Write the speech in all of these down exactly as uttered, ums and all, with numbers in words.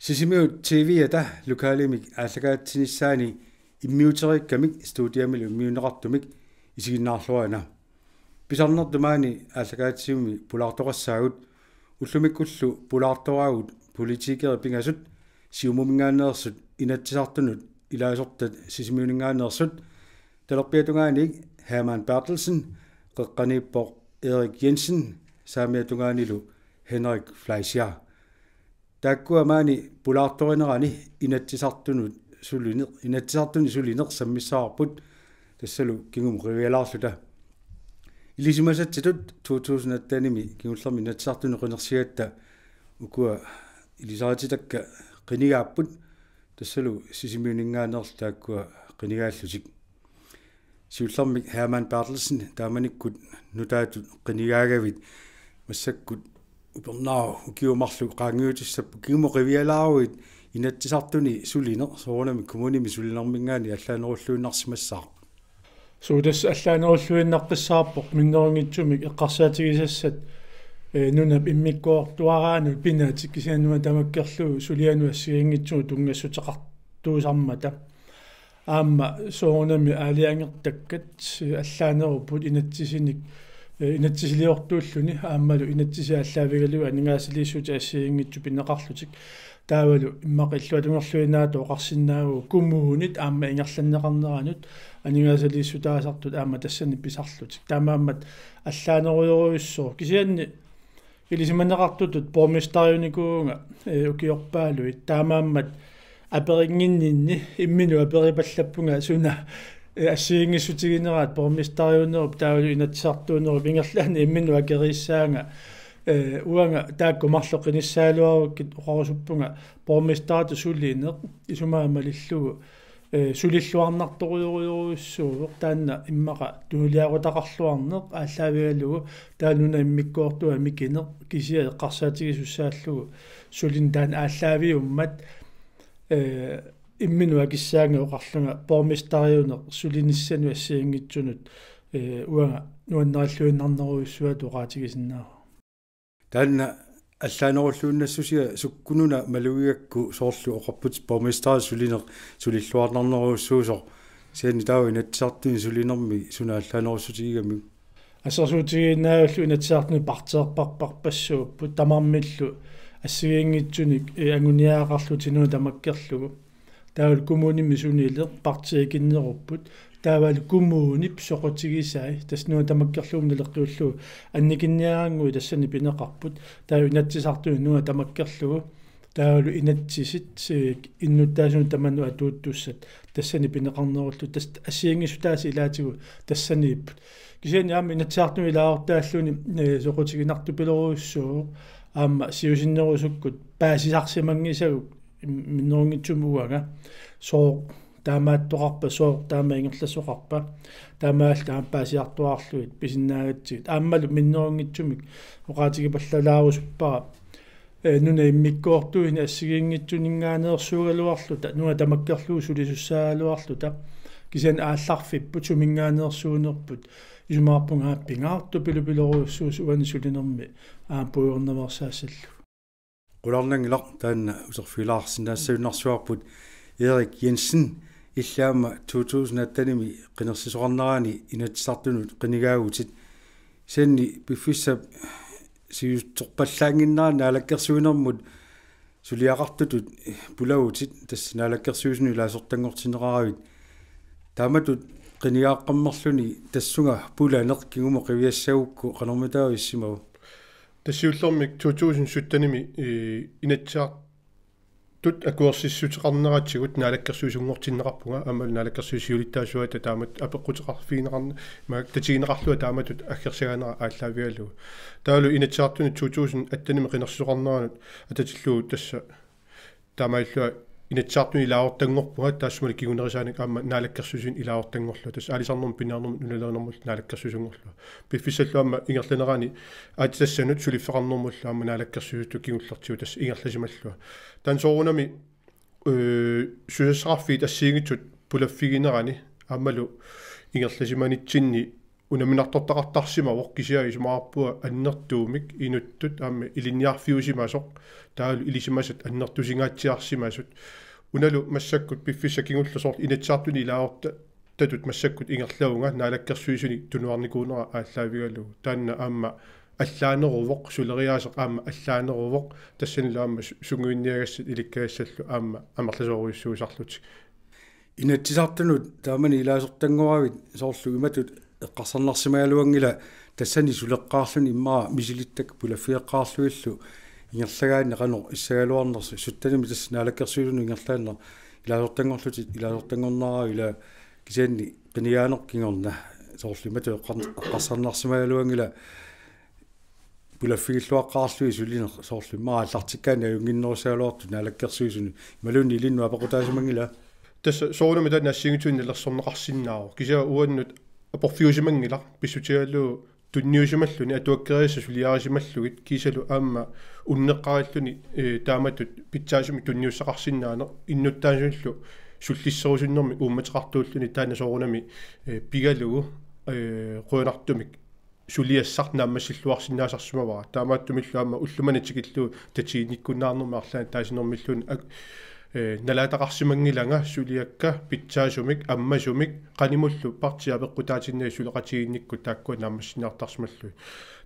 Sisimiut T V-ata lokalimik aallakaatsinissaani immiuteriikkamik studiamilu immiunneqartumik isiginnaarluarina. Pisarnertut maani aallakaatitsivimmi pulaartoqassaagut, ullumikkullu pulaartoraagut politikerit pingasut, Siumuminngaanneersut, Inatsisartunut ilaasortat Sisimiuninngaanneersut, talerpiatungaaniit Hermann Berthelsen, qeqqaniippoq Erik Jensen, saamiatungaanilu Henrik Fleischer. Taakkua maani pulaartorinerani Inatsisartunut sulineq, Inatsisartuni sulineq sammissavarput, tassalu kingumut qivialaarluta. Ilisimasatsitut to tusind attenimi kingullermi Inatsisartuni qinersigatta ukua ilisarititakka qinigaapput, tassalu Sisimiuninngaanneerlu taakkua qinigaallutik. Siullermik Hermann Berthelsen, taamanikkut nutaatut qinigaagavit, massakkut upernaaq ukiut marluk qaangiutissapput, kingumut qivialaaruit Inatsisartuni sulineq soorunami kommunimi sulinerminngaanniit allaanerulluinnarsimassaaq? Suu, tassa allaanerulluinnaqqissaarpoq minnerunngitsumik eqqarsaatigisassat, ee, nunap immikkoortuaraanut pinaatik, kisianni nuna tamakkerlugu sulianut assigiinngitsunut tunngassuteqartuusarmata. Aamma soorunami aalajangertakkat allaanerupput inatsisinik, ee, inatsisiliortuulluni aammalu inatsisit aallaavigalugit aningaasaliissutit assigiinngitsut pineqarlutik. Taavalu immaqa illuatungerluinnaatut oqarsinnaavugut kommunit aamma ingerlanneqarneranut aningaasaliissutaasartut aamma tassani pisarlutik. Taamaammat allaanerujorujussuuvoq. Kisianni ilisimaneqartutut borgmesteriunikuuvunga, ee, ukiorpaaluit. Taamaammat aperinnginninni imminut aperipallappunga suna, ee, assigiinngissutigineraat borgmesteriunerup taavalu Inatsisartuunerup ingerlaannaq imminut akeriissaanga. Ee, uanga taakku marluk qinissagaluarukkit oqarusuppunga borgmesteritut sulineq isumaga malillugu, ee, sulilluarnartorujorujorujussuuvoq, taanna immaqa tunuliaqutaqarluarneq aallaavigalugu, taanna nunap immikkoortua mikineq, kisiat eqqarsaatigisussaallugu sulineq taanna aallaaviummat, ee, imminut akissaanga oqarlunga borgmesteriuneq sulinissanut assigiinngitsunut, ee, uanga nuannarilluinnarnerujussuatut oqaatigisinnaavara. Taanna allaanerulluinnassusia sukkununa malugigakku, soorlu oqarputit borgmesteritut sulineq sulilluarnarnerujussuusoq, kisianni taava Inatsisartuni sulinermi suna allaanerussutigigamiuk? Assersuutigiinnarlugu Inatsisartuni partiiorparparpassuupput, tamarmillu assigiinngitsunik, ee, anguniagaqarlutik nuna tamakkerlugu. Taavalu kommunimi sunileq partiit ikinnerupput. Taavalu kommunip soqutigisai, tassa nuna tamakkerlugu naleqqiullugu annikinniarannguit tassani pineqarput. Taava Inatsisartuni nuna tamakkerlugu. Taavalu inatsisit, ee, innuttaasunut tamanut atuuttussat tassani pineqarnerullutik. Tassa assigiinngissutaasa ilaatigut tassaniipput. Kisianni aamma Inatsisartuni ilaasortaalluni, ee, soqutiginartupilorujussuuvoq. Aamma siusinnerusukkut paasisarsimanngisagut im-, minnerunngitsumik uanga. Sooq taamaattoqarpa, sooq taama ingerlasoqarpa. Taamaalilluta aamma paasiartuaarlugit pisinnaagatsigit. Aammalu minnerunngitsumik oqaatigipallalaarusuppara, ee, nunap immikkoortuini assigiinngitsuninngaanneersuugaluarluta, nuna tamakkerlugu sulisussaagaluarluta. Kisianni aallarfipput, suminngaanneersuunerput. Isumaqarpunga aamma pingaartupilupilorujussuusoq uani sulinermi aamma puigornaveersaassallugu. Qularnanngilaq, taanna uterfigilaarsinnaassagunarsuarput. Erik Jensen, illit aamma to tusind attenimi qinersisoqarnerani Inatsisartunut qinigaavutit. Kisianni piffissap siusorpallaannginnerani naalakkersuinermut suliaqartutut pulavutit, tassa naalakkersuisunut ilaasortanngortinneqaravit. Taamatut qinigaaqqammerluni tassunga pulaneq kingumut qiviassagukku qanormitaava issimava? Tassa siullermik to tusind syttenimi, ee, Inatsisartut akuersissuteqarneratigut naalakkersuisunngortinneqarpunga, aammalu naalakkersuisut siulittaasuata taamatut apeqquteqarfigineqarn-, ma-, tatigineqarlunga taamatut aggersagaanera aallaavigalugu. Taavalu Inatsisartuni to tusind attenimi qinersisoqarneranut atatillugu tassa taamaalillunga Inatsisartuni ilaasortanngorpunga, taassumalu kingunerisaanik aamma naalakkersuisuni ilaasortanngorlunga, tassa aalisarnermut, piniarnermut, nunalerinermullu naalakkersuisunngorlunga. Piffissallu aamma ingerlanerani aatsitassanut suliffeqarnermullu aamma naalakkersuisutut kingullertigut tassa ingerlasimallunga. Taanna soorunami, ee, susassaqarfiit assigiinngitsut pulaffiginerani aammalu ingerlasimanitsinni Unamminartortaqartarsimavoq, kisianni isumaqarpunga annertuumik inuttut aamma ilinniarfiusimasoq, taavalu ilisimasat annertusingaatsiarsimasut. Unalu massakkut piffissaq kingulleq soorlu Inatsisartuni ilaasortatut massakkut ingerlavunga Naalakkersuisuni tunuarnikuunera aallaavigalugu. Taanna aamma allaaneruvoq, suleriaaseq aamma allaaneruvoq, tassanilu aamma su-, sungiunniagassat ilikkagassallu aamma amerlasoorujussuusarlutik. Inatsisartunut taamani ilaasortanngoravit soorlu imatut eqqarsarnarsimagaluanngilaq, tassani suleqqaarluni immaqa misilittakkat pulaffigeqqaarlugillu ingerlagaanni qanoq issagaluarnersoq, suttanimi tassa Naalakkersuisunut ingerlaannaq ilaasortanngorlutit ilaasortanngorneraat, ila kisianni qinigaaneq kingorna soorlu imatut eqqar-, eqqarsarnarsimagaluanngilaq pulaffigilluaqqaarlugit sulineq, soorlu immaqa aallartikkaanni ajunnginnerussagaluartut Naalakkersuisuni, imaluunniit ilinnut apeqqutaasimanngilaq? Tassa soorunami taanna assigiinngitsunik nalersorneqarsinnaavoq. Kisianni uannut aporfiusimanngilaq pissutigalugu tunniusimalluni atuakkeriassat suliarisimallugit, kiisalu aamma unneqqarilluni, eh, taamatut pitsaasumik tunniussaqarsinnaaneq, innuttaasunillu sullisserusunnermik uummateqartuulluni, taanna soorunami, eh, pigalugu, eh, qujanartumik suliassaq naammassilluarsinnaasarsimavara. Taamaattumillu aamma ulloq manna tikillugu tatiginnikkunnaarnermi arlaannik taasinermilluunniit ak-, eh, nalaataqarsimanngilanga suliakka pitsaasumik, ammasumik, qanimullu partiit apeqqutaatinnagit suleqatigiinnikkut taakkua naammassinnaavarsimallugit.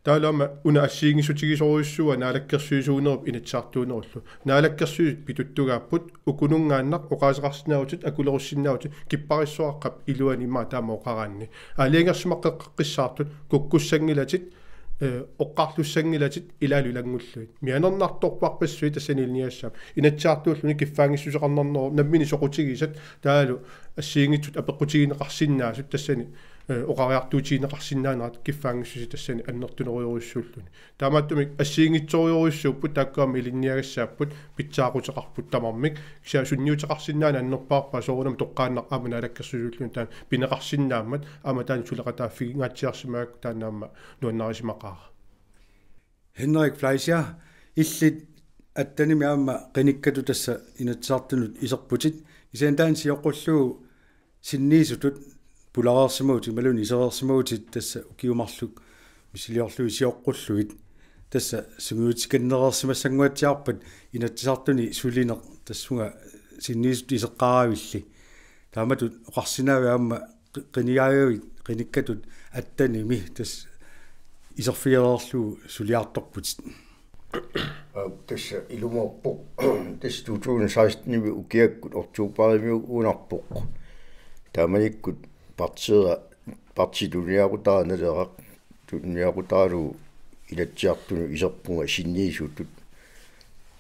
Taavalu aamma una assigiinngissutigisorujussuuara Naalakkersuisuunerup Inatsisartuunerullu. Naalakkersuisut pituttugaapput, ukununngaannaq oqaaseqarsinnaavutit, akulerussinnaavutit, kipparissuaqqap iluani immaqa taama oqaraanni. Aalajangersimaqqeqqissaartut, kukkussanngilatit, eh, oqqarlussanngilatit ilaalu ilanngullugit. Mianernartorparpassuit tassani ilinniagassaapput. Inatsisartuulluni kiffaanngissuseqarnarneruvoq, nammineq soqutigisat taavalu assigiinngitsut apeqqutigineqarsinnaasut tassani, eh, oqariartuutigineqarsinnaanerat kiffaanngissuseq tassani annertunerujorujussuulluni. Taamaattumik assigiinngitsorujorujussuupput, taakkua aamma ilinniagassaapput, pitsaaquteqarput tamarmik. Kisianni sunniuteqarsinnaaneq annerpaarpaa, soorunami toqqaannaq aamma Naalakkersuisuulluni taanna pineqarsinnaammat, aamma taanna suleqataaffigingaatsiarsimagakku taanna aamma nuannarisimaqaara. Henrik Fleischer, illit attenimi aamma qinikkatut tassa Inatsisartunut iserputit. Kisianni taanna sioqqullugu sinniisutut pulareersimavutit imaluunniit isereersimavutit tassa ukiut marluk missiliorlugit sioqqullugit. Tassa sungiutikannereersimassannguatsiarpat Inatsisartuni sulineq tassunga sinniisutut iseqqaaravilli? Taamatut oqarsinnaavit aamma qi-, qinigaagavit qinikkatut attenimi tassa iserfigereerlugu suliartorputit? Aa, tassa ilumoorpoq. Tassa to tusind seksten-imi ukiakkut oktoberimiugunarpoq. Taamanikkut partiera, parti tuniniaqutara Naleraq, tuniniaqutaralugu Inatsisartunut iserpunga sinniisutut.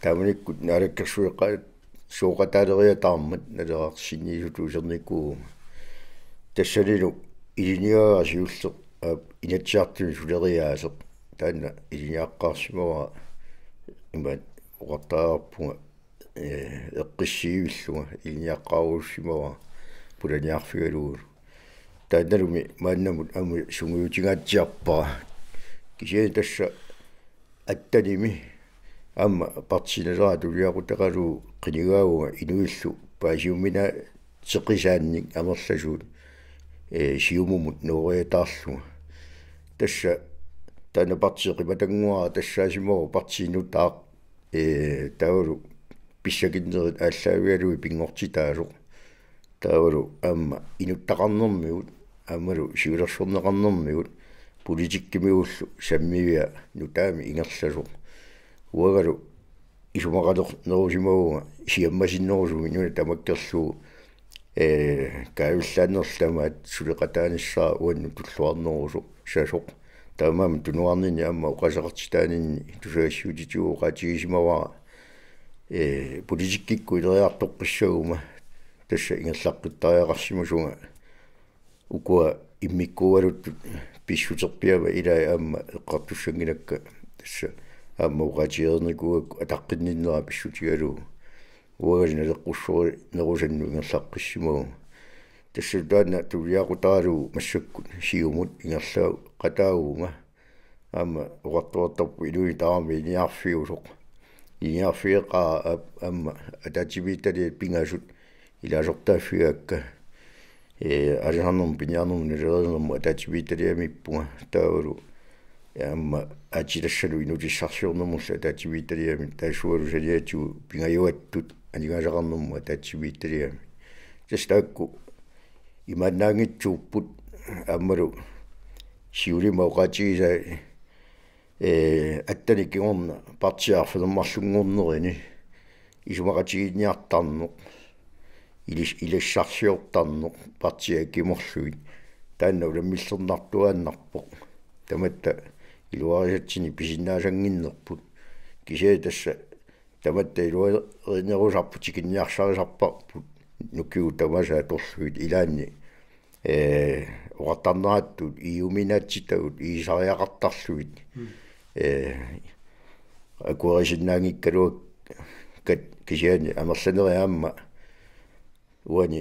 Taamanikkut naalakkersueqaat sooqataaleriataarmat Naleraq sinniisutut isernikuuvunga. Tassanilu ilinniagara siulleq, aap, Inatsisartuni suleriaaseq. Taanna ilinniaqqaarsimavara, imaat oqartariaqarpunga, ee, eqqissiivillunga ilinniaqqaarussimavara pulaniarfigalugulu. Taannalumi maannamut aamma sungiutingaatsiarpara. Kisianni tassa attenimi aamma parti Naleraq tuniniaqutaralugu qinigaavunga inuillu paasiuminaateqisaannik amerlasuut, ee, Siumumut nooriataarlunga. Tassa taanna parti qimatannguara tassaasimavoq parti nutaaq, ee, taavalu pissakinnerit aallaavigalugit pinngortitaasoq. Taavalu aamma inuttaqarnermigut, aammalu siulersorneqarnermigut, politikkimigullu sammivia nutaami ingerlasoq. Uangalu isumaqalernerusimavunga siammasinnerusumik nuna tamakkerlugu, ee, kaavillaannerlu tamaat suleqataanissaa uannut tulluarnerusoq sasoq. Taamaammat tunuarninni aamma oqaaseqartitaaninni tusagassiuutitigut oqaatigisimavara, ee, politikkikkut ileriartoqqissaguma tassa ingerlaqqittariaqarsimasunga ukua immikkuugaluttut pissuterpiama ilai aamma eqqartussanngilakka, tassa aamma oqaatigereernikuugakku ataqqinninnera pissutigalugu. Uangali naleqqussorinerusannut ingerlaqqissimavunga. Tassa taanna tuniniaqutaralugu massakkut Siumut ingerlaqataavunga. Aamma oqartuartarpoq inuit tamarmik ilinniarfiusoq. Ilinniarfigeqaara aap-, aamma ataatsimiititaliat pingasut ilaasortaaffigigakka. ee, aalisarnermut piniarnermut nalilerinermut ataatsimiititaliamiippunga taavalu aamma aatsitassalu inuutissarsiornermullu ataatsimiititaliami taassualu saniatigut pingajuattut aningaasaqarnermut ataatsimiititaliami. Tassa taakku imaannaanngitsuupput aammalu siulima oqaatigisai, ee, attanik kingorna partiit arfineq-marlunnguunerini isumaqatigiinniartarneq, ilis-, ilissarsiortarneq partiit akimorlugit. Taanna unammillernartuaannarpoq. Tamatta iluarisatsinnik pisinnaasannginnerput. Kisianni tassa tamatta iluarinerusarput tikinniarsarisarparput nukigut tamaasa atorlugit ilaanni, ee, oqartarnerattut iuminaatsitagut iisariaqartarlugit. Mm. Ee, akuerisinnaanngikkaluakkat kisianni amerlanerit aamma uani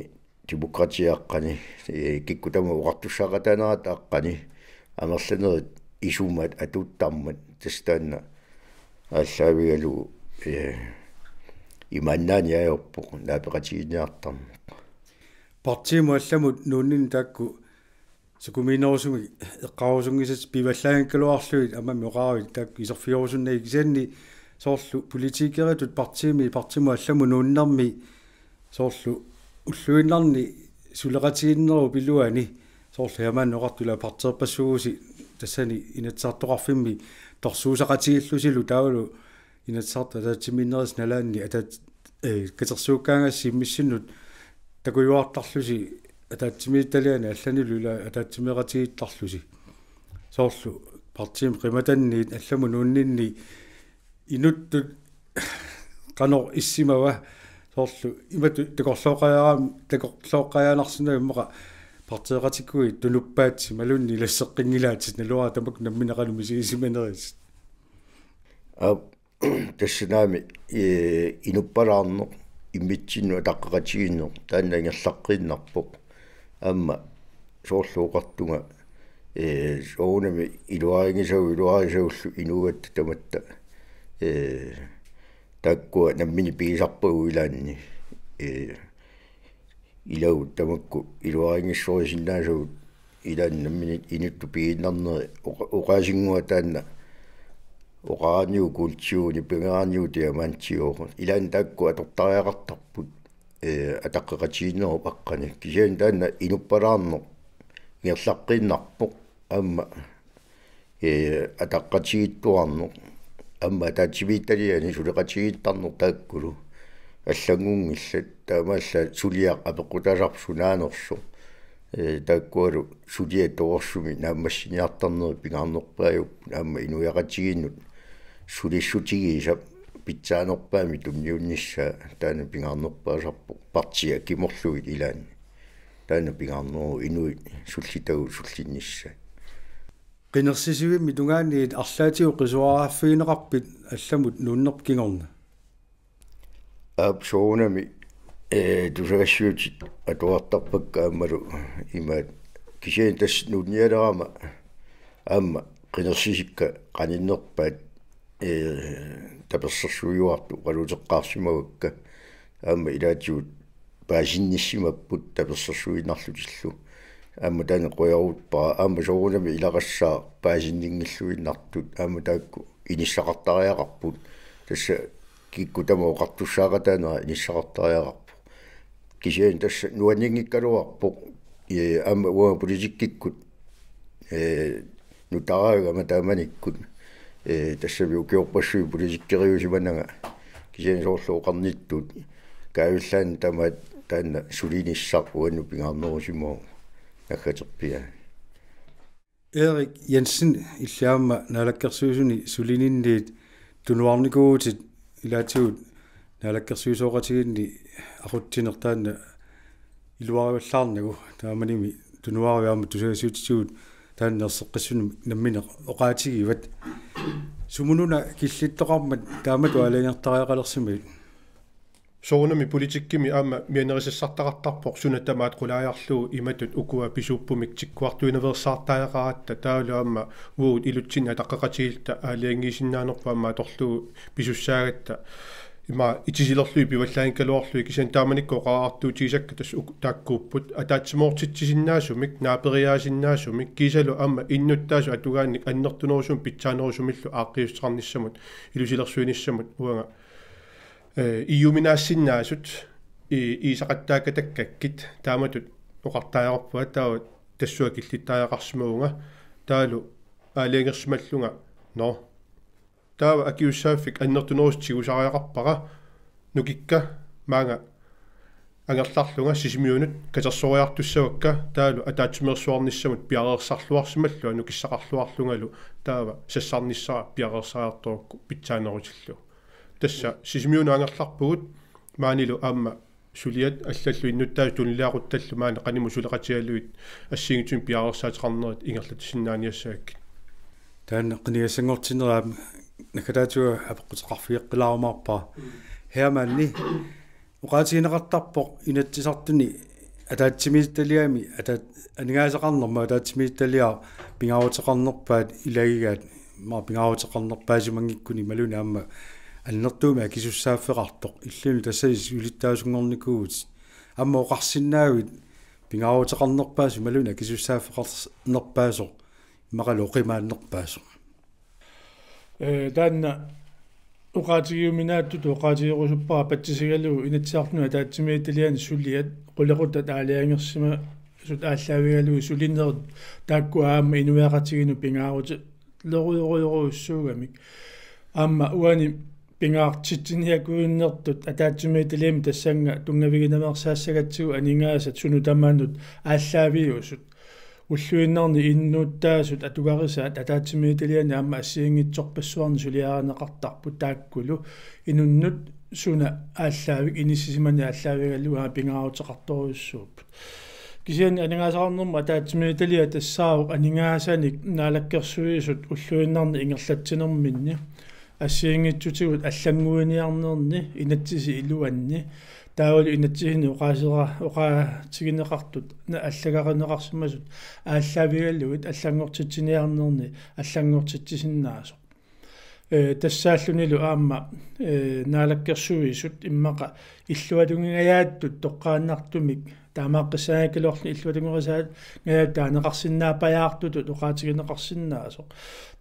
demokratiaqqani, ee, kikkut tamarmik oqartussaaqataanerata aqqani amerlanerit isumat atuuttarmat tassa taanna aallaavigalugu, ee, imaannaani ajorpoq naapeqatigiinniartarneq. Partiimut allamut nuunninni taakku sukumiinerusumik eqqaarusunngisatit pivallaanngikkaluarlugit aamma oqaravit taakku iserfigerusunnagit kisianni soorlu politikeritut partiimi partiimut allamut nuunnermi soorlu ulluinnarni suleqatigiinnerup iluani soorlu aamma oqartut ila partiiorpassuugusi tassani Inatsisartoqarfimmi torsuusaqatigiillusilu taavalu Inatsisartut ataatsimiinnerisa nalaanni ataat-, ee, katersuukkaangassi immissinnut takujuartarlusi ataatsimiititaliani allanilu ila ataatsimeeqatigiittarlusi. Soorlu partiimi qimatanniit allamut nuunninni inuttut qanoq issimava soorlu imatut takorlooqqajaram-, takorlooqqajaanarsinnagu immaqa partiiqatikkuit tunuppaatsit imaluunniit ilasseqqinngilaatsit naluara tamakku nammineq qanoq misigisimanerit. Aap, tassanaami, ee, inuppalaarneq immitsinnut ataqqeqatigiinneq taanna ingerlaqqiinnarpoq. Aamma soorlu oqartunga, ee, soorunami iluarinngisagut iluarisagullu inuugatta tamatta, ee, taakkua nammineq pigisarpagut ilaanni, ee, ilagut tamakku iluarinngissorisinnaasagut ilaanni nammineq inuttut pigiinnarneri oqa-, oqaasinnguaq taanna oqaraannigut kuultiunik pigeraannigut diamantiuvoq. Ilaanni taakku atortariaqartarput, ee, ataqqeqatigiinnerup aqqani. Kisianni taanna inuppalaarneq ingerlaqqiinnarpoq aamma, ee, ataqqatigiittuarneq aamma ataatsimiititaliani suleqatigiittarneq taakkulu allanngunngillat taamaallaat suliaq apeqqutaasarpoq sunaanersoq, ee, taakkualu suliat torersumik naammassiniartarnerit pingaarnerpaajupput aamma inuiaqatigiinnut sulissutigisap pitsaanerpaamik tunniunnissaa taanna pingaarnerpaasarpoq partiit akimorlugit ilaanni. Taanna pingaarneruvoq inuit sullitagut sullinnissaat. Qinersisivimmi tungaaniit arlaatigut qisuariarfigineqarpit allamut nuunnerpit kingorna? Aap soorunami, ee, tusagassiutit atuartarpakka aammalu imaat kisianni tassa nuunnialerama aamma qinersisikka qaninnerpaat, ee, tapersersuijuartut oqaluuteqqaarsimavakka aamma ilaatigut paasinnissimapput tapersersuinnarlutillu. Aamma taanna qujaruppara aamma soorunami ilaqassaaq paasinninngilluinnartut aamma taakku inissaqartariaqarput. Tassa kikkut tamarmik oqartussaaqataanera inissaqartariaqarpoq. Kisianni tassa nuanninngikkaluarpoq, ee, aamma uanga politikkikkut, ee, nutaaragama taamanikkut, ee, tassami ukiorpassuit politikkeriusimananga kisianni soorlu oqarnittut kaajullaan tamaat taanna sulinissaq uannut pingaarnerusimavoq naggaterpiaa. Erik Jensen, illit aamma Naalakkersuisuni sulininniit tunuarnikuuvutit ilaatigut naalakkersuisooqatigiinni aqutsineq taanna iluarivallaarnagu taamanimi tunuaruit aamma tusagassiutitigut taanna erseqqissunik nammineq oqaatigivat. Sumut una killittoqarmat taamatut aalajangertariaqalersimavit? Soorunami politikkimi aamma mianerisassartaqartarpoq suna tamaat qulaajarlugu imatut ukua pisuuppumik tikkuartuinaveersaartariaqaratta taavalu aamma uagut ilutsinni ataqqeqatigiilluta aalajangiisinnaanerput aamma atorlugu pisussaagatta. ima itisilerlugit pivallaanngikkaluarlugit kisianni taamanikkut oqariartuutigisakka tassa uk-, taakkuupput ataatsimoortitsisinnaasumik, naaperiaasinnaasumik, kiisalu aamma innuttaasut atugaannik annertunerusumik pitsaanerusumillu aaqqiissuteqarnissamut, ilusilersuinissamut uanga, eh, E U-minaassinnaasut i-, iisaqattaakkatakkakkit taamatut oqartariaqarpunga taava tassunga killittariaqarsimavunga taavalu aalajangersimallunga, nå, taava akisussaaffik annertunerusumik tigusariaqarpara, nukikka maanga angerlarlunga Sisimiunut katersoriartussavakka taavalu ataatsimeersuarnissamut piareersarluarsimallunga nukissaqarluarlungalu taava sassarnissara piareersariartorukku pitsaanerutillugu. Tassa Sisimiunut angerlarpugut maanilu aamma suliat allallu innuttaasut tunuliaquttallu maani qanimut suleqatigalugit assigiinngitsunik piareersaateqarnerit ingerlatsisinnaaniassagakkit. Taanna qinigassanngortinneraa naggataatigut apeqquteqarfigeqqilaarumaarpara. Hermanni oqaatigineqartarpoq Inatsisartuni ataatsimiititaliami ataat-, aningaasaqarnermut ataatsimiititaliaq pingaaruteqarnerpaat ilagigaat, ima pingaaruteqarnerpaasimanngikkuni imaluunniit aamma annertuumik akisussaaffeqartoq, illit tassa sulittaasunngornikuuvutit. Aamma oqarsinnaavit pingaaruteqarnerpaasoq imaluunniit akisussaaffeqarnerpaasoq immaqalu oqimaannerpaasoq? Ee, taanna oqaatigiuminaattutut oqaatigerusuppara patsisigalugu Inatsisartuni ataatsimiititaliani suliat qulequtat aalajangersimasut aallaavigalugit sulinerit taakku aamma inuiaqatigiinnut pingaarutilerujorujorujussuugamik. Aamma uani pingaartitsiniakuinnertut ataatsimiititaliami tassannga tunngaviginaveersaassagatsigu aningaasat sunut tamanut aallaaviusut. Ulluinnarni innuttaasut atugarisaat ataatsimiititaliani aamma assigiinngitsorpassuarnik suliarineqartarput, taakkulu inunnut suna aallaavik inissisimaneq aallaavigalugu aamma pingaaruteqartorujussuupput. Kisianni aningaasaqarnermut ataatsimiititaliaq tassaavoq aningaasanik naalakkersuisut ulluinnarni ingerlatsinerminni assigiinngitsutigut allannguiniarnerni inatsisip iluanni taavalu inatsisini oqaasera-, oqaatigineqartut na-, allagarineqarsimasut aallaavigalugit allanngortitsiniarnerni allanngortitsisinnaasoq. Ee, tassaallunilu aamma, ee, naalakkersuisut immaqa illuatungingajaattut toqqaannartumik taamaaqqissaanngikkaluarluni illuatungingajaattut taaneqarsinnaappajaartutut oqaatigineqarsinnaasoq.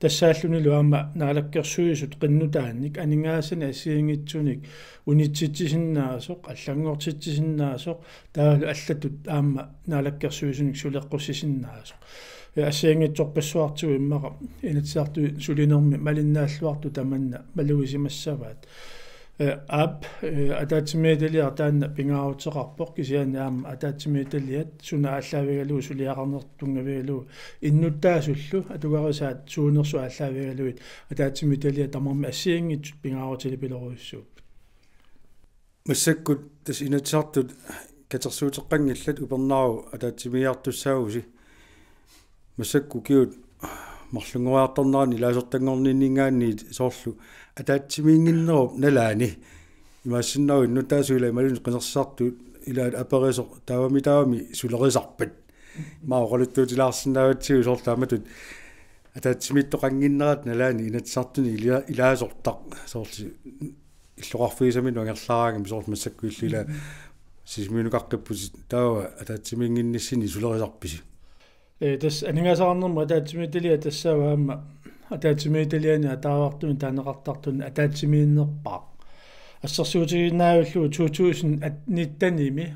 Tassaallunilu aamma naalakkersuisut qinnutaannik aningaasanik assigiinngitsunik unitsitsisinnaasut, allanngortitsisinnaasoq, taavalu allatut aamma naalakkersuisunik suleqqussisinnaasoq. Ee, assigiinngitsorpassuartigut immaqa Inatsisartuni sulinermi malinnaalluartut tamanna malugisimassavaat. Ee, aap, ee, ataatsimiititaliaq taanna pingaaruteqarpoq, kisianni aamma ataatsimiititaliat suna aallaavigalugu suliaqarnertut tunngavigalugu innuttaasullu atugarisaat suunersut aallaavigalugit ataatsimiititaliat tamarmik assigiinngitsut pingaarutilerujorujussuupput. Massakkut tassa Inatsisartut katersuuteqqanngillat, upernaaq ataatsimiigiartussaavusi. Massakkut ukiut marlunngoriartornerani ilaasortanngorninninngaanniit soorlu ataatsimiinnginnerup nalaani. Imaassinnaavoq innuttaasut ilaat imaluunniit qinersisartut ilaat aperisoq: taavami, taavami sulerisarpat? Ima oqaluttuutilaarsinnaagatsigu soorlu taamatut ataatsimiittoqannginnerata nalaani Inatsisartuni ilia-, ilaasortaq soorlu illoqarfigisaminut angerlaraangami, soorlu massakkut illit ilaat Sisimiunukaqqipputit, taava ataatsimiinnginnissinni sulerisarpisi? Ee, tassa aningaasaqarnermut ataatsimiititaliaq tassaavoq aamma ataatsimiititaliani ataavartunik taaneqartartunik ataatsimiinnerpaaq. Assersuutigiinnarlugu to tusind nittenimi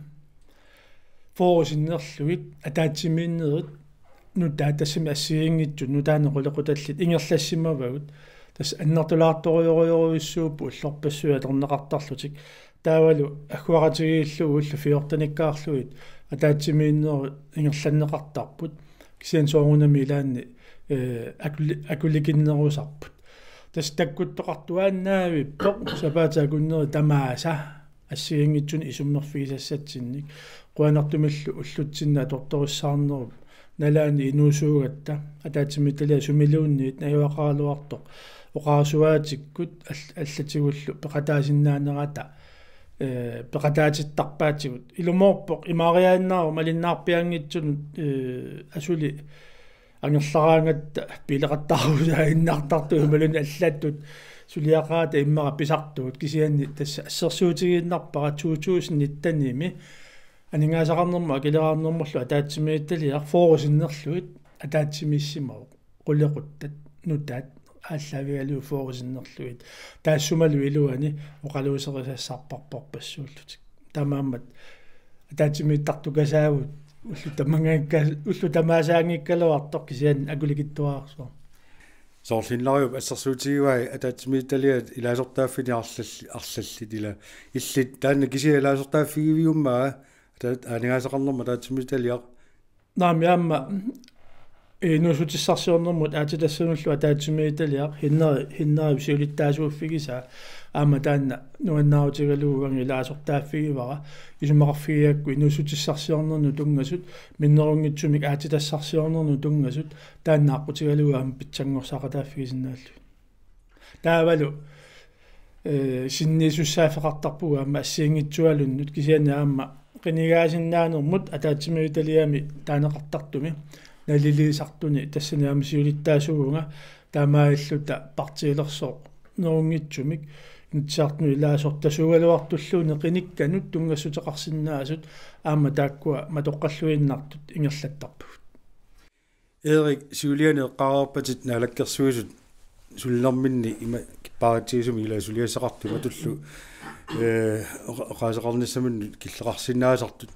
fyrre sinnerlugit ataatsimiinnerit nutaat, tassami assigiinngitsut nutaanik qulequtallit ingerlassimavagut. Tassa annertulaartorujorujorujussuupput ullorpassuit atorneqartarlutik. Taavalu agguaqatigiillugu ullut fjortenikkaarlugit ataatsimiinnerit ingerlanneqartarput. Kisianni soorunami ilaanni, ee, akuli-, akulikinnerusarput. Tassa takkuttoqartuaannaavippoq sapaatip akunneri tamaasa assigiinngitsunik isummerfigisassatsinnik. Qujanartumillu ullutsinnut atortorissaarnerup nalaani inuusuugatta ataatsimiititaliap sumiluunniit najugaqaraluartoq oqarasuaatikkut all-, allatigullu peqataasinnaanerata, ee, peqataatittarpaatigut. Ilumoorpoq imaariaannaavoq malinnaarpiaanngitsunut, ee, asuli angerlaraangatta pileqattaarusaaginnartartut imaluunniit allattut Suliaqarata immaqa pisartugut, kisianni tassa assersuutigiinnarpara to tusind nittenimi aningaasaqarnermut akileraarnermullu ataatsimiititaliaq fyrre sinnerlugit ataatsimiissimavoq. Qulequttat nutaat aallaavigalugit fyrre sinnerlugit. Taassumalu iluani oqaluuserisassarpassuullutik. Taamaammat ataatsimiittartukasaagut ullut tamaanngikka-, ullut tamaasaanngikkaluartoq, kisianni akulikitsuararsuaq. Soorlu Hinnariup assersuutigivai ataatsimiititaliat ilaasortaaffinik arlalli-, arlallit ila. Illit taanna kisiat ilaasortaaffigiviummaa ata-, aningaasaqarnermut ataatsimiititaliaq? Naamik, aamma inuussutissarsiornermut aatsitassanullu ataatsimiititaliaq Hinnari-, Hinnariup siulittaasuuffigisaa aamma taanna nuannaarutigalugu uanga ilaasortaaffigivara, isumaqarfigigakku inuussutissarsiornernut tunngasut, minnerunngitsumik aatsitassarsiornernut tunngasut, taanna aqqutigalugu aamma pitsanngorsaqataaffigisinnaallugit. Taavalu, ee, sinniisussaaffeqartarpugut aamma assigiinngitsualunnut, kisianni aamma qinigaasinnaanermut ataatsimiititaliami taaneqartartumi naliliisartuni, tassani aamma siulittaasuuvunga, taamaalilluta partiilersornerunngitsumik Inatsisartunut ilaasortasuugaluartulluunniit qinikkanut tunngassuteqarsinnaasut aamma taakkua matoqqalluinnartut ingerlattarpagut. Erik, siuliani eqqaareerpatit Naalakkersuisut sulinerminni ima kippaaratsigisumik ila suliassaqartut imatullu, ee, oqa-, oqaaseqarnissaminnut killeqarsinnaasartut.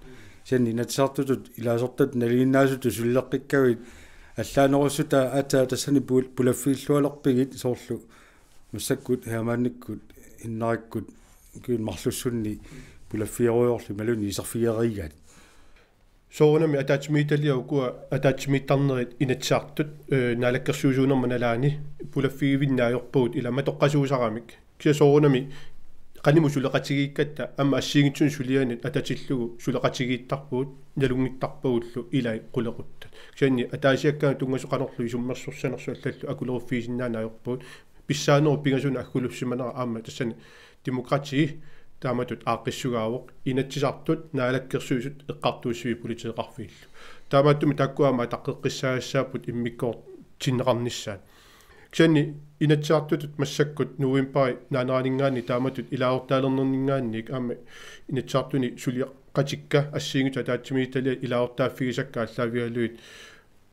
Kisianni Inatsisartutut ilaasortatut nalinginnaasutut sulileqqikkavit allaanerussutaa aatsaat tassani pul-, pulaffigillualerpigit, soorlu massakkut Hermannikkut, Innarikkut, ukiuni marlussunni pulaffigerujoorlugit imaluunniit iserfigereegaat? Soorunami ataatsimiititaliaq ukua ataatsimiittarnerit Inatsisartut, ee, naalakkersuisuunerma nalaani pulaffigivinneq ajorpagut ila matoqqasuusaramik. Kisianni soorunami qanimut suleqatigiikkatta aamma assigiinngitsunik sulianit atatillugu suleqatigiittarpugut, nalunngittarpagullu ilai qulequttat. Kisianni ataasiakkaanut tunngasut qanorlu isummersorsanersut allallu akuleruffigisinnaaneq ajorpagut. Pissaanerup pingasunut aggulussimanera aamma tassani demokrati taamatut aaqqissugaavoq, Inatsisartut, Naalakkersuisut eqqartuussivik politeeqarfigillu. Taamaattumik taakkua aamma ataqqeqqissaagassaapput immikkoortinneqarnissaat. Kisianni Inatsisartutut massakkut novembari naaneraninngaanniit taamatut ilaasortaalernerninngaanniit aamma Inatsisartuni suleqatikka assigiinngitsut ataatsimiititaliat ilaasortaaffigisakka aallaavigalugit,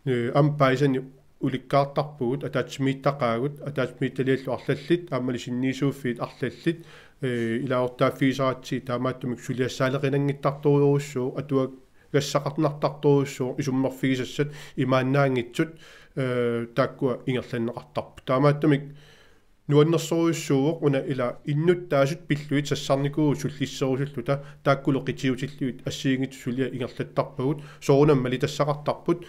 ee, aamma paasisani ulikkaartarpugut, ataatsimiittaqaagut, ataatsimiititaliallu arlallit, aammali sinniisuuffiit arlallit, ee, ilaasortaaffigisaratsigit, taamaattumik suliassaaleqinanngittartorujussuuvoq, atuagassaqarnartartorujussuuvoq, isummerfigisassat imaannaanngitsut, ee, taakkua ingerlanneqartarput. Taamaattumik nuannersorujussuuvoq una ila innuttaasut pillugit sassarnikuuvugut sullisserusulluta, taakkulu qitiutillugit assigiinngitsut suliat ingerlattarpagut, soorunami malitassaqartarput,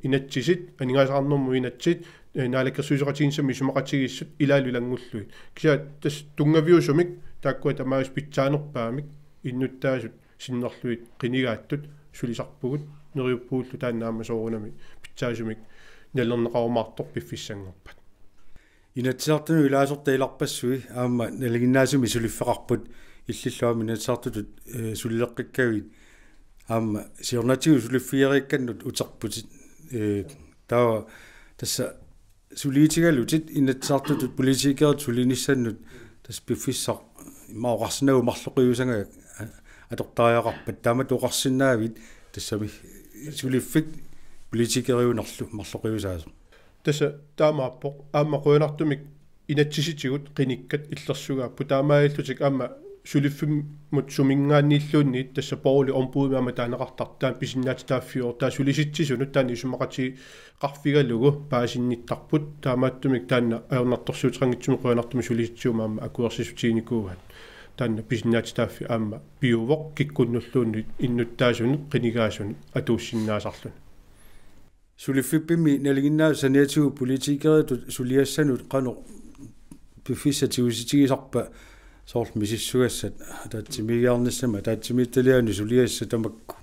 inatsisit, aningaasaqarnermut inatsit, ee, naalakkersuisoqatigiinnissamut isumaqatigiissut ilaallu ilanngullugit. Kisianni tassa tunngaviusumik taakkua tamaasa pitsaanerpaamik innuttaasut sinnerlugit qinigaattut sulisarpugut, neriuppugullu taanna aamma soorunami pitsaasumik nalilerneqarumaartoq piffissanngorpat. Inatsisartunut ilaasortat ilarpassui aamma nalinginnaasumik suliffeqarput, illillu aamma Inatsisartutut, ee, sulileqqikkavit aamma siornatigut suliffigereekkannut uterputit, ee, taava tassa suliitigalutit Inatsisartutut politikeritut sulinissannut tassa piffissaq immaqa oqarsinnaavugut marloqiusagaq, ee, atortariaqarpat, taamatut oqarsinnaavit tassami suliffik politikeriunerlu marloqiusaasoq? Tassa taamaappoq, aamma qujanartumik inatsisitigut qinikkat illersugaapput, taamaalillutik aamma suliffimmut suminngaanniilluunniit tassa borgerlig ombudimik aamma taaneqartartoq taanna pisinnaatitaaffiuvoq, taava sulisitsisunut taanna isumaqatigeeqqarfigalugu paasinnittarput, taamaattumik taanna ajornartorsiuteqanngitsumik qujanartumik sulisitsivut aamma akuersissutiginikuugaat. Taanna pisinnaatitaaffik aamma piuvoq kikkunnulluunniit innuttaasunut qinigaasunut atuussinnaasarluni. Suliffippimmik nalinginnaasut saniatigut politikeritut suliassanut qanoq piffissaq tigusitigisarpa, soorlu misissugassat ataatsimiigiarnissamut, ataatsimiititaliaanut suliassat tamakku?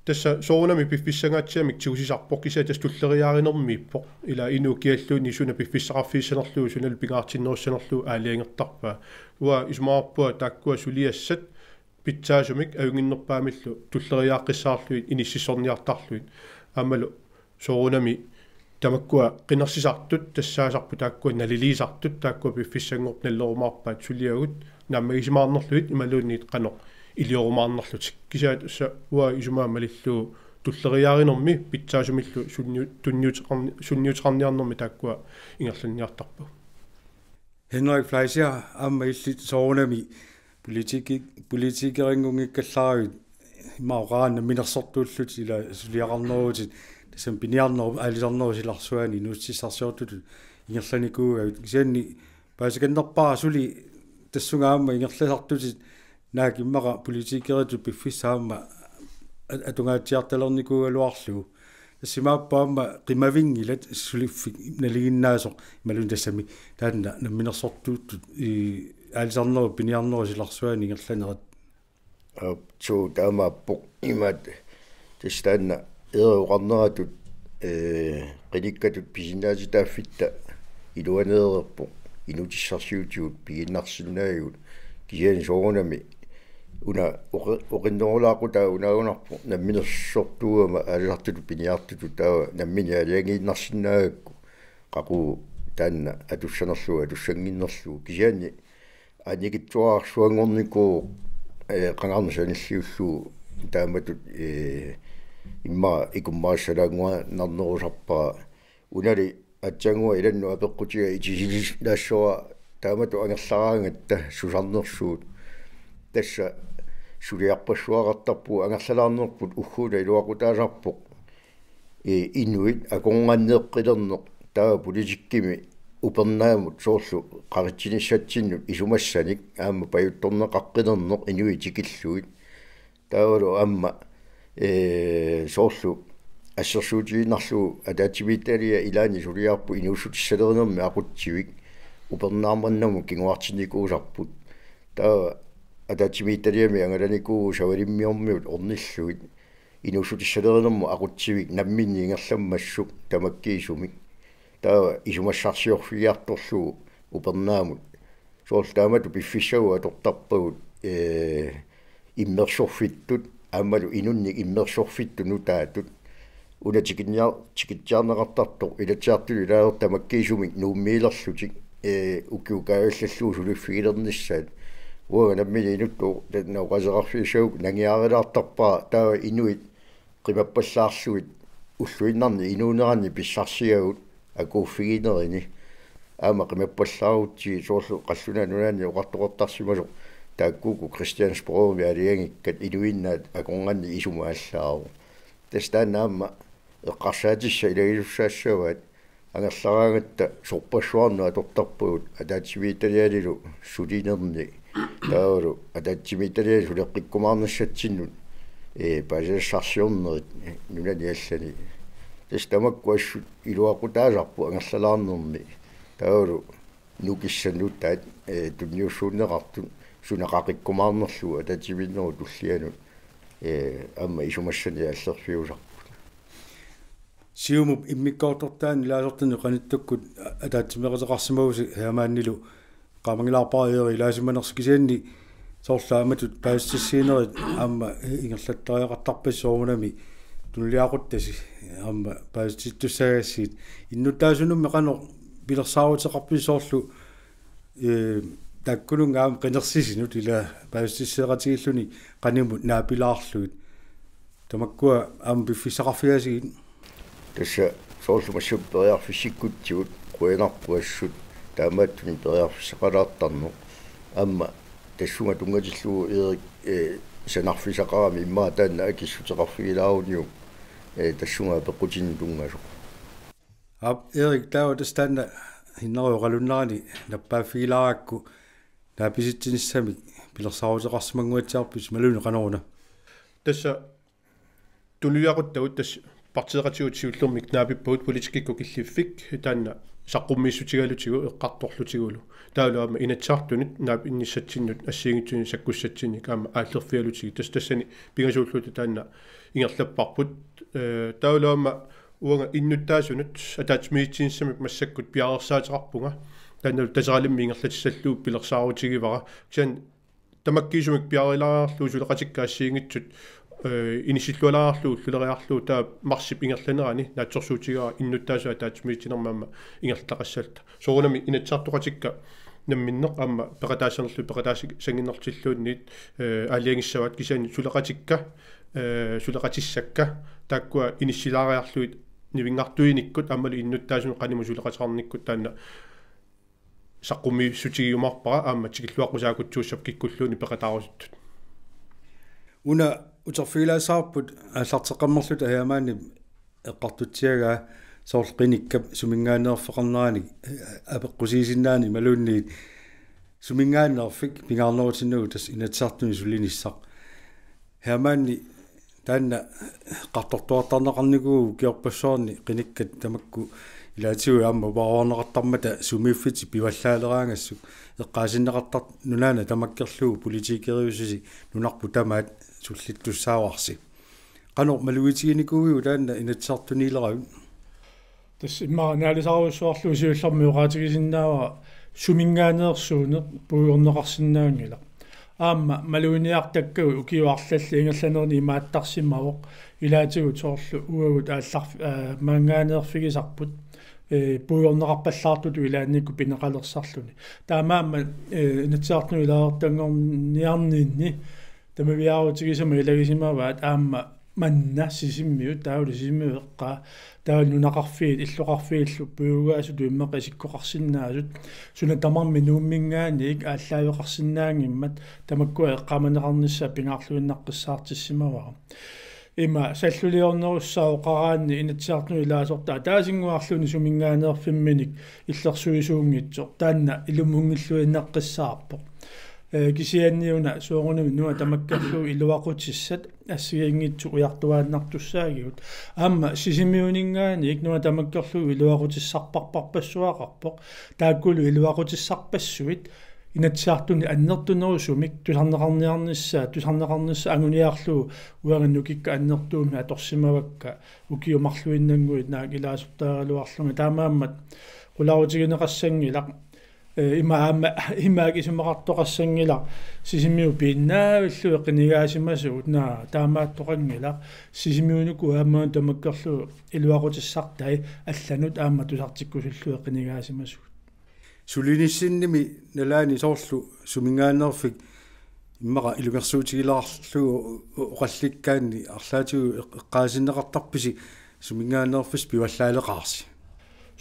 Tassa soorunami piffissangaatsiamik tigusisarpoq, kisianni tassa tulleriiaarinermiippoq. Ila inuup kialluunniit suna piffissaqarfigissanerlugu, sunalu pingaartinnerussanerlugu aalajangertarpaa. Uanga isumaqarpunga taakkua suliassat pitsaasumik ajunnginnerpaamillu tulleriiaaqqissaarlugit inississorniartarlugit. Aammalu soorunami Tamakkua qinersisartut tassaasarput taakkua naliliisartut taakkua piffissanngortut nalerumaarpaat suliagut naammagisimaarnerlugit imaluunniit qanoq iliorumaarnerlutik. Kisianni tassa uanga isumaga malillugu tulleriiaarinermi pitsaasumillu sunniu-, tunniuteqarni-, sunniuteqarniarnermi taakkua ingerlanniartarpagut. Henrik Fleischer, aamma illit soorunami politiki-, politikerinngunngikkallaaravit, immaqa oqarannguit namminersortuullutit ila suliaqarneruvutit, tassami piniarnerup aalisarnerup silarsuani inuussutissarsiortutut ingerlanikuugavit. Kisianni paasikannerpaaq suli tassunga aamma ingerlasartutit naak immaqa politikeritut piffissaq aamma at-, atungaatsiartalernikuugaluarlugu. Tassa imaappoq aamma qimavingilaq suliffik nalinginnaasoq imaluunniit tassami taanna namminersortuuttut i-, aalisarnerup piniarnerup silarsuani ingerlanerit. Aap, suu, taamaappoq imaat tassa taanna Erik oqarneratut, ee, qinikkatut pisinnaatitaaffitta iluaneerpoq inuutissarsiutigut pigiinnarsinnaagigut kisianni soorunami una oqi-, oqinnerulaaqqutaa unaagunarpoq namminersortuugama aalisartutut piniartutut taava nammineq aalajangiinnarsinnaagakku qaqugu taanna atussanerlugu atussannginnerlugu kisianni annikitsuararsuanngornikuuvoq, ee, qangarneq sanilliullugu taamatut, ee, immaqa ikummarissalaaginnarnerusarpara. Unali aatsaannguaq ilannut apeqqutiga itisilaassavara taamatut angerlaraangatta susarnersugut. Tassa suliarpassuaqartarpugut angerlalaarnerput ugguuna iluaqutaasarpoq. Ee, inuit akornanneeqqilerneq taava politikkimi upernaamut soorlu qaritsinissatsinnik isumassanik aamma pajuttorneqaqqilerneq inuit tikillugit. Taavalu aamma, ee, soorlu assersuutigiinnarlugu ataatsimiititaliap ilaani suliarput inuussutissalerinermi aqutsivik upernaarmannamut kinguartinnikuusarput. Taava ataatsimiititaliami angalanikuuvoq Savalimmiormiut ornillugit. Inuussutissalerinermut aqutsivik namminneq ingerlammassuk tamakkiisumik. Taava isumassarsiorfigiartorlugu upernaamut. Soorlu taamatut piffissagut atortarpagut, ee, immersorfittut, aammalu inunnik immersorfittut nutaatut. Una tikinniar-, tikitsiarneqartartoq Inatsisartuni ilaalertat tamakkiisumik Nuummiilerlutik, ee, ukiut kaajallallugu suliffigilernissaat. Uanga nammineq inuttut taanna oqaaseqarfigissagukkit nangiarilaartarpara taava inuit qimappallaarlugit ulluinnarni inuuneranni pissarsiagut akuuffiginerini. Aamma qimappallaarutsigit soorlu qallunaat nunaanni oqartoqartarsimasoq taakkuuku Christiansborgimi aalajangikkat inuinnaat akornanni isumut allaavoq. Tassa taanna aamma eqqarsaatissat ilagisussaassavaat angerlaraangatta sorpassuarnut atortarpagut ataatsimiititalianilu sulinerni. Taavalu ataatsimiititaliani suleqqikkumaarnissatsinnut, ee, paasisassarsiornerit nunani allani. Tassa tamakku assut iluaqutaasarput angerlalaarnermi. Taavalu nukissat nutaat, ee, tunniussuunneqartut suna qaqikkumaarnerlugu ataatsimiinnerup tullianut, ee, aamma isumassanik aallerfiusarput. Siumup immikkoortortaani ilaasortanit qanittukkut ataatsimeeqateqarsimavusi Hermannilu qaamanngilaarpara Erik ilaasimanersoq kisianni soorlu taamatut paasissutissiinerit aamma ingerlattariaqartarpasi soorunami tunuliaquttasi aamma paasissutittussaagassiit innuttaasunummi qanoq pilersaaruteqarpisi soorlu ee, taakkununnga aamma qinersisinut ila paasissutissiaqatigiilluni qanimut naapilaarlugit. Tamakkua aamma piffissaqarfigaasigit. Tassa soorlu massakkut periarfissikkutsigut qujanarpoq assut taamaattunik periarfissaqalaartarneq. Aamma tassunga tunngatillugu Erik, ee, sanarfissaqarami immaqa taanna akissuteqarfigilaaruniuk, ee, tassunga apeqqutinik tunngasoq. Aap, Erik, taava tassa taanna Hinnarup oqalunnerani nappaaffigilaarakku naapisitsinissamik pilersaaruteqarsimannguatsiarpisi imaluunniit qanoruna? Tassa tunuliaquttagut tassa partiiqatigut siullermik naapippagut politikkikkut killiffik taanna saqqummiissutigalutigu eqqartorlutigulu. Taavalu aamma Inatsisartunit naapinnissatsinnut assigiinngitsunik sakkussatsinnik aamma aallerfigalutigu. Tassa tassani pingasuulluta taanna ingerlapparput. Ee, taavalu aamma uanga innuttaasunut ataatsimiititsinissamik massakkut piareersaateqarpunga. Taannalu Taseralimmi ingerlatissallugu pilersaarutigivara. Kisianni tamakkiisumik piareerilaarlugu suleqatikka assigiinngitsut eh, inissillualaarlugu ulluleriarlugu taava marsip ingerlanerani naatsorsuutigaara innuttaasut ataatsimiititsinermut aamma ingerlataqassalluta. Soorunami Inatsisartoqatikka namminneq aamma peqataassanerlugit peqataassannginnertilluunniit, eh, aalajangissavaat, kisianni suleqatikka, eh, suleqatissakka taakkua inissilaariarlugit nivinngartuinikkut aammalu innuttaasunut qanimut suleqateqarnikkut taanna saqqummiussutigiumaarpara aamma tikilluaqqusaakkutsuussap kikkulluunniit peqataarusuttut. Una uterfigilaassavarput aallarteqqammerluta Hermanip eqqartutsiagaa soorlu qinikkap suminngaanneerfeqarneranik, eh, apeqqusiisinnaaneq imaluunniit suminngaanneerfik pingaarnerutinnagu tassa Inatsisartuni sulinissaq. Hermanni taanna eqqartortuartarneqarnikuuvoq ukiorpassuarni qinikkat tamakku ilaatigut aamma uparuarneqartarmata sumiiffitit pivallaaleraangassuk eqqaasinneqartartoq nunaanna tamakkerlugu politikeriususi nunarput tamaat sullittussaavarsi. Qanoq malugitiginikuuiuk taanna Inatsisartuniileravit? Tassa immaqa naalisarujussuarlugu siullermik oqaatigisinnaavara suminngaanneersuuneq puigorneqarsinnaanngilaq. Aamma maluginiartakkagut ukiut arlallit ingerlanerini imaattarsimavoq, ilaatigut soorlu uagut aallarf-, aa, maanngaanneerfigisarput, eh, puigorneqarpallaartutut ilaannikkut pineqalersarluni. Taamaammat, eh, Inatsisartuni ilaasortanngorniarninni tamaviaarutigisama ilagisimavaat aamma manna Sisimiut, taavalu Sisimiut eqqaa, taavalu nunaqarfiit, illoqarfiillu puigugaasutut immaqa isikkoqarsinnaasut, suna tamarmi Nuumminngaanniit aallaaveqarsinnaanngimmat tamakkua eqqaamaneqarnissaat pingaarluinnaqqissaartissimavara. Ima salluliornerussaaq oqaraanni Inatsisartuni ilaasortat ataasinnguarluunniit suminngaanneerfimminik illersuisuunngitsoq, taanna ilumuunngilluinnaqqissaarpoq. Eh, kisianni una soorunami nuna tamakkerlugu iluaqutissat assigiinngitsut ujartuaannartussaagigut. Aamma Sisimiuninngaanniit nuna tamakkerlugu iluaqutissarparparpassuaqarpoq. Taakkulu iluaqutissarpassuit Inatsisartuni annertunerusumik tusarneqarniarnissaa, tusarneqarnissaa anguniarlugu uanga nukikka annertuumik atorsimavakka ukiut marluinnannguit naak ilaasortaraluarlunga. Taamaammat qularutigineqassanngilaq, eh, ima aamma, imaak isumaqartoqassanngilaq, Sisimiut piinnaavillugu qinigaasimasugut, naa, taamaattoqanngilaq, Sisimiunukua aamma tamakkerlugu iluaqutissartai allanut aamma tusartikkusullugu qinigaasimasut. Sulinissinnimi nalaani soorlu suminngaanneerfik immaqa ilungersuutigilaarlugu oqallikkaanni arlaatigut eq-, eqqaasinneqartarpisi suminngaanneerfissaq pivallaaleqaarsi?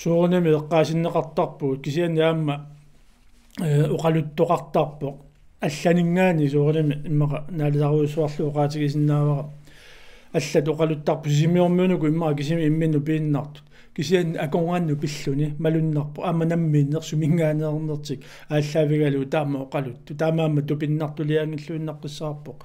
Soorunami eqqaasinneqartarpugut, kisianni aamma, eh, oqaluttoqartarpoq. Allaninngaanniit soorunami immaqa naalisarujussuarlugu oqaatigisinnaavara. Allat oqaluttarput Sisimiormiunukut immaqa kisimi imminnut piinnartut. Kisianni akornannut pilluni malunnarpoq aamma namminneq suminngaanneernertik aallaavigalugu taama oqaluttut. Taamaammat tupinnartuliaanngilluinnaqqissaarpoq.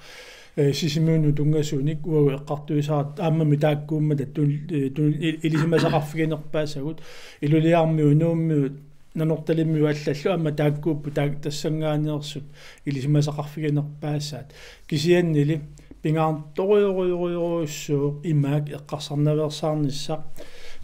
Eh, Sisimiunut tunngasunik uagut eqqartuisarput aammami taakkuummata tun-, eh, tun-, il-, ilisimasaqarfiginerpaasagut. Ilulissarmiut, Nuummiut, Nanortalimmiut allallu aamma taakkuupput taak-, tassanngaanneersut ilisimasaqarfiginerpaassaat. Kisiannili pingaartorujorujorujussuuvoq imaak eqqarsarnaveersaarnissaq.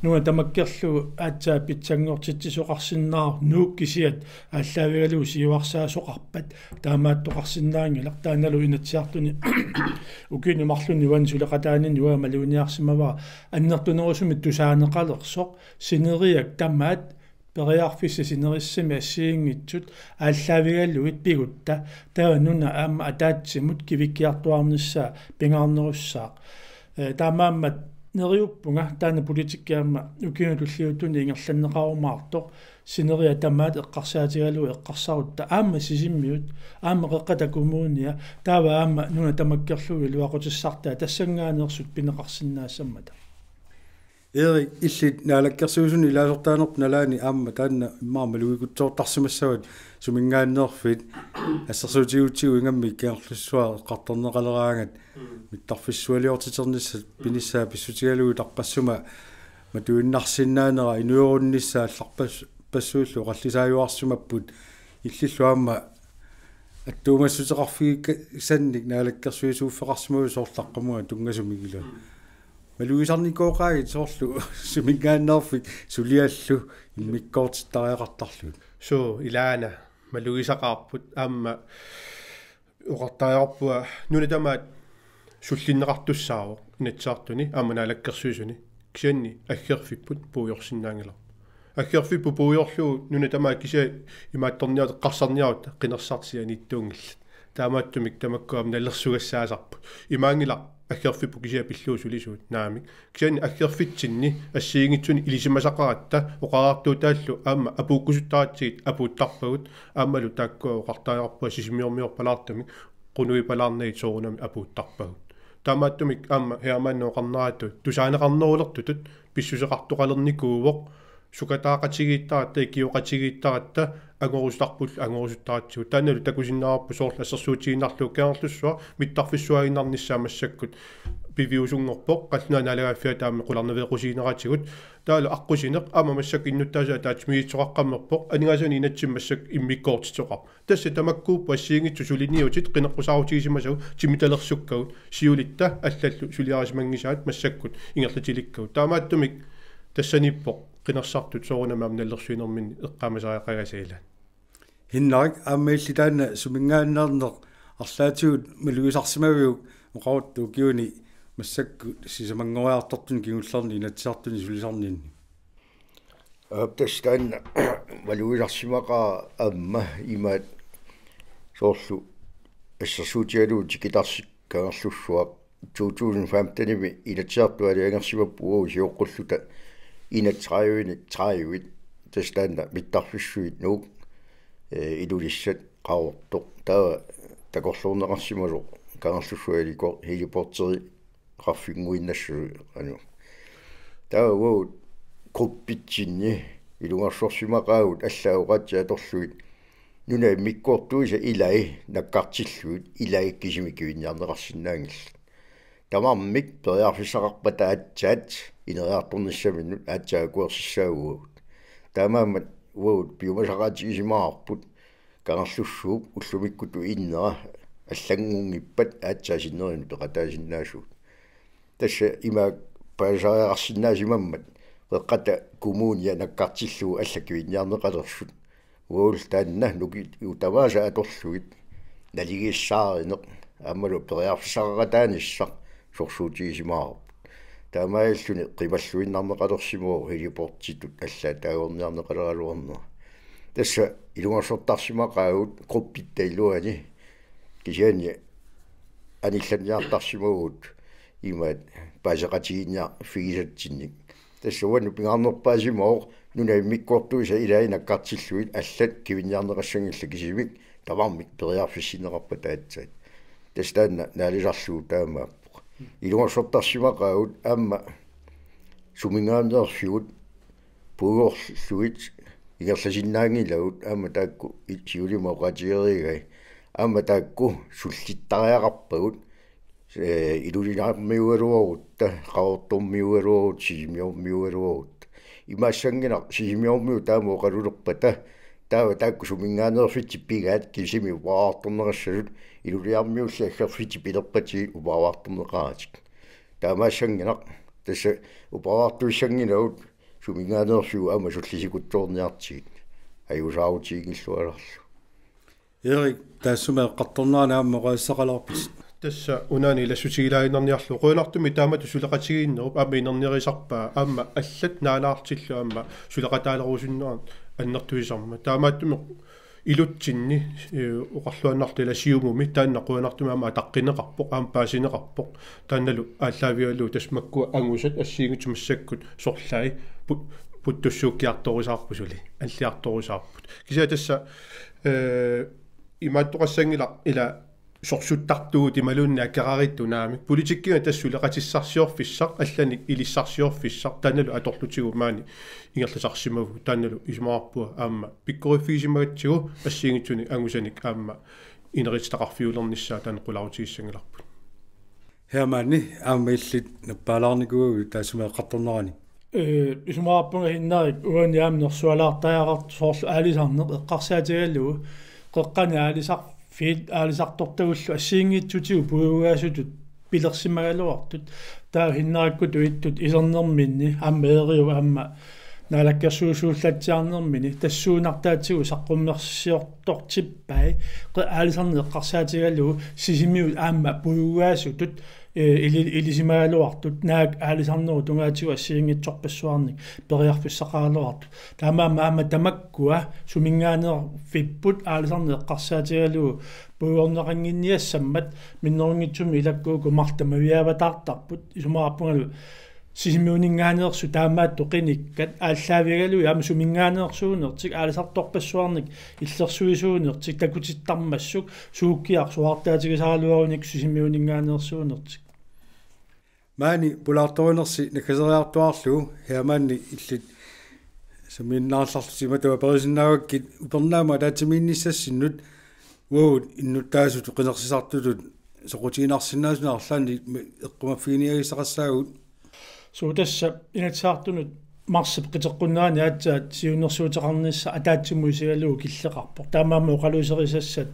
Nuna tamakkerlugu aatsaat pitsanngortitsisoqarsinnaavoq, Nuuk kisiat aallaavigalugu siuarsaasoqarpat, taamaattoqarsinnaanngilaq. Taannalu Inatsisartuni ukiuni marlunni uani suleqataaninni uanga maluginiarsimavara annertunerusumik tusaaneqalersoq, sineriak tamaat periarfissat sinerissami assigiinngitsut aallaavigalugit pigutta, taava nuna aamma ataatsimut kivikkiartuaarnissaa pingaarnerussaaq. Eh, taamaammat neriuppunga taanna politikki aamma ukiuni tulliuttuni ingerlanneqarumaartoq, sineriak tamaat eqqarsaatigalugu eqqarsarutta aamma Sisimiut, aamma Qeqqata Kommunia, taava aamma nuna tamakkerlugu iluaqutissartai tassanngaanneersut pineqarsinnaassammata. Erik, illit Naalakkersuisuni ilaasortaanerput nalaani aamma taanna immaqa malugikutsoortarsimassavat suminngaanneerfit, assersuutigutsigu ingammik Kangerlussuaq eqqartorneqaleraangat, mm, mittarfissualiortiternissat, mm, pinissaa pissutigalugu tarpassuma matuinnarsinnaanera inuerunnissaa allarpas-, passuillu oqallisaajuarsimapput, illillu aamma attuumassuteqarfigissannik naalakkersuisuuffeqarsimavutit soorlu taqqamunga tunngasumik ilaa. Mm. Malugisarnikooqaagit soorlu suminngaanneerfik suliallu immikkoortittariaqartarlugit? Suu, ilaana malugisaqaarput aamma oqartariaqarpunga nuna tamaat sullinneqartussaavoq Inatsisartuni aamma Naalakkersuisuni, kisianni aggerfipput puigorsinnaanngilarput. Aggerfipput puigorlugu nuna tamaat kisiat imaattorniarutta eqqarsarniarutta qinersisartut sianiittuunngillat. Taamaattumik tamakku aamma nalersugassaasarput. Imaanngilaq aggerfipput kisiat pillugu sulisuut, naamik. Kisianni aggerfitsinni assigiinngitsuni ilisimasaqaratta oqariartuutaallu aamma apuukkusuttaratsigit apuuttarpagut, aammalu taakkua oqartariaqarpunga sisimiormiorpalaartumik qunuipalaarnagit soorunami apuuttarpagut. Taamaattumik aamma Hermanip oqarneratut tusaaneqarnerulertutut pissuseqartoqalernikuuvoq, sukataaqatigiittaratta, ikioqatigiittaratta, angorusutarpullu angorusuttaratsigu. Taannalu takusinnaavarput soorlu assersuutigiinnarlugu Kangerlussuaq mittarfissuaannarnissaa massakkut piviusunngorpoq, qallunaat naalagaaffiata aamma qularnaveeqqusiineratigut. Taavalu aqqusineq aamma massakkut innuttaasut ataatsimiittoqaqqammerpoq, aningaasanik inatsimmi massakkut immikkoortittoqarpoq. Tassa tamakkuupput assigiinngitsut suliniutit qineqqusaarutigisimasugut timitalersukkagut, siulitta allallu suliarisimanngisaat massakkut ingerlatilikkagut. Taamaattumik tassaniippoq qinersisartut soorunami aamma nalersuinerminni eqqaamasariaqagasat ilaat. Hinnarik, aamma illit taanna suminngaanneerneq arlaatigut malugisarsimaviuk oqarutta ukiuni massakkut sisamanngoriartortuni kingullerni Inatsisartuni sulisarninni? Aap, tassa taanna malugisarsimaqaara aamma imaat soorlu assersuutigalugu tikitarsik Kangerlussuaq to tusind femtenimi Inatsisartut aalajangersimapput uagut sioqqulluta enogtredive-nik tredive-it, tassa taanna mittarfissuit Nuuk, eh, Ilulissat, Qaqortoq, taava takorloorneqarsimasoq Kangerlussuaq heliko-, heliporteri qarfinnguinnassu anu. Taava uagut gruppitsinni ilungersorsimaqaagut allaat oqaatsit atorlugit nunap immikkoortuisa ilai nakkartillugit, ilai kisimik kivinniarneqarsinnaanngillat. Tamarmik periarfissaqarpata aatsaat ineriartornissaminnut aatsaat akuersissaagut uagut. Taamaammat uagut piumasaqaatigisimavarput Kangerlussuup ullumikkutut innera allanngunngippat aatsaat sinnerinnut peqataasinnaasugut. Tassa imaak paasisariaqarsinnaasimammat Qeqqata Kommunia nakkartillugu allat kivinniarneqalersut. Uagullu taanna nukittuut tamaasa atorlugit naligiissaarineq aammalu periarfissaqaqataanissaq sorsuutigisimavarput. Taamaalilluni qimalluinnarneqalersimavoq heliportitut allaat taagorniarneqaleraluarnera. Tassa ilungersortarsimaqaagut gruppitta iluani, kisianni anillanniartarsimavugut imaat paaseqatigiinniarfigisatsinnik. Tassa uannut pingaarnerpaasimavoq nunap immikkoortuisa ilai nakkartillugit allat kivinniarneqassanngillat kisimik tamarmik periarfissinneqarpata aatsaat. Tassa taanna naalisarlugu taamaappoq. Ilungersortarsimaqaagut aamma suminngaanneerfigut puigorlugit ingerlasinnaanngilagut aamma taakku i-, siulima oqaatigereerai. Aamma taakku sullittariaqarpagut, eh, Ilulissarmiuugaluarutta, Qaqortormiuugaluarutta, Sisimiormiuugaluarutta. Imaassannginnaq Sisimiormiut taama oqalulerpata, taava taakku suminngaanneerfitsik pigaat kisimik uperaartorneqassasut, Ilulissarmiulli aggerfitsik pilerpatigit uperaartorneqaratik. Taamaassannginnaq tassa uperaartuissanngilagut suminngaanneerfigut aamma sullisikutsoorniartigit ajuusaarutiginngilluinnarlugu. Erik, taassuma eqqartornerani aamma oqaaseqalaarpit? Tassa unaani ilassutigilaaginnarniarlugu. Qujanartumik taamatut suleqatigiinnerup aamma inernerisarpaa, aamma allat naalaartillu aamma suleqataalerusunnerat annertusisarmat. Taamaattumik ilutsinni, eh, oqarluinnarluta ila Siumumi taanna qujanartumik aamma ataqqineqarpoq, aamma paasineqarpoq. Taannalu aallaavigalugu tassa makkua angusat assigiinngitsut massakkut sorlai pu-, puttussuukkiartorusaarput suli, alliartorusaarput. Kisianni tassa, eh, imaattoqassanngilaq ila sorsuttartugut imaluunniit akerariittut naamik. Politikkiga tassa suleqatissarsiorfissaq, allanik ilissarsiorfissaq, taannalu atorlutigu maani ingerlasarsimavugut, taannalu isumaqarpunga aamma pikkoriffigisimagutsigu assigiinngitsunik angusanik aamma inerititaqarfiulernissaa taanna qularutigissanngilarput. Hermanni, aamma illit nappaalaarnikuugakkit taassuma eqqartornerani? Eh, isumaqarpunga Hinnarik uani aamma nersualaartariaqartoq soorlu aalisarneq eqqarsaatigalugu qeqqani aalisarfiit aalisartortagullu assigiinngitsutigut puigugaasutut pilersimagaluartut. Taava Hinnarikkut uittut isernerminni aamma Eeriup aamma naalakkersuisuullatsiarnermini tassuunartaatigut saqqummersiortortippai qe-, aalisarneq eqqarsaatigalugu Sisimiut aamma puigugaasutut Ee, ili-, ilisimagaluartut, naak aalisarnerup tungaatigut assigiinngitsorpassuarnik periarfissaqaraluartut. Taamaammat aamma tamakkua suminngaanneerfipput aalisarneq eqqarsaatigalugu puigorneqannginniassammat minnerunngitsumik ilakkuuku marluk tamaviaavataartarput, isumaqarpungalu Sisimiuninngaanneersut taamaattut qinikkat aallaavigalugit aamma suminngaanneersuunertik aalisartorpassuarnik illersuisuunertik takutittarmassuk suukkiaq suaartaatigisaraluarunik Sisimiuninngaanneersuunertik. Maani pulaartorinersi nakkaseriartuaarlugu, Hermanni, illit sammiinnarallarlutit imatut aperisinnaagakkit: Upernaamut ataatsimiinnissassinnut uagut innuttaasutut qinersisartutut soqutiginarsinnaasunik arlaannik eqqumaffiginiagissaqassaagut? Suu, tassa Inatsisartunut marsip qiteqqunnerani aatsaat siunnersuuteqarnissaq ataatsimut isigalugu killeqarpoq. Taamaammat oqaluuserisassat,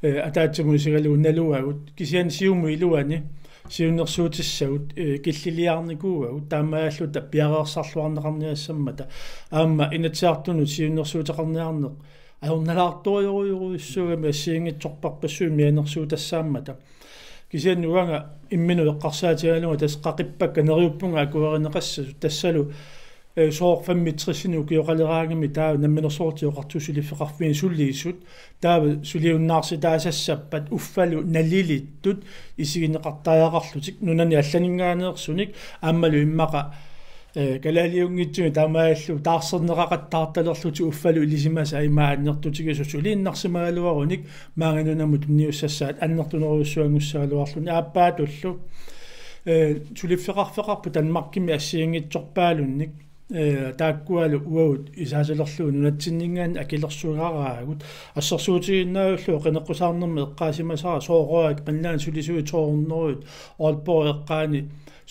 eh, ataatsimut isigalugu naluagut. Kisianni Siumut iluani siunnersuutissagut, eh, killiliarnikuuagut. Taamaalilluta piareersarluarneqarniassammata. Aamma Inatsisartunut siunnersuuteqarniarneq ajornalaartorujorujorujussuugami assigiinngitsorpassuit mianersuutassaammata. Kisianni uanga imminut eqqarsaatigalugu tassa qaqippakka neriuppunga akuerineqassasut, tassalu, eh, sooq femogtresinit ukioqaleraangami taava Namminersorlutik Oqartussat suliffeqarfiini sulisut, taava suliunnaarsitaasassappat uffalu nalilittut isigineqartariaqarlutik nunani allaninngaanneersunik aammalu immaqa, eh, kalaaliunngitsumik taamaalillutik taarserneqaqattaartalerlutik uffalu ilisimasai ima annertutigisut suliinnarsimagaluarunik maanga nunamut tunniussassaat annertunerujussuanngussagaluarluni. Aappaatullu, eh, suliffeqarfeqarput Danmarkimi assigiinngitsorpaalunnik, eh, taakkualu uagut isaasalerlugu nunatsinninngaanniit akilersugaraagut. Assersuutigiinnarlugu qineqqusaarnermi eqqaasimasara soorunami Grønlandip sulisuit to hundrede Aalborg eqqaani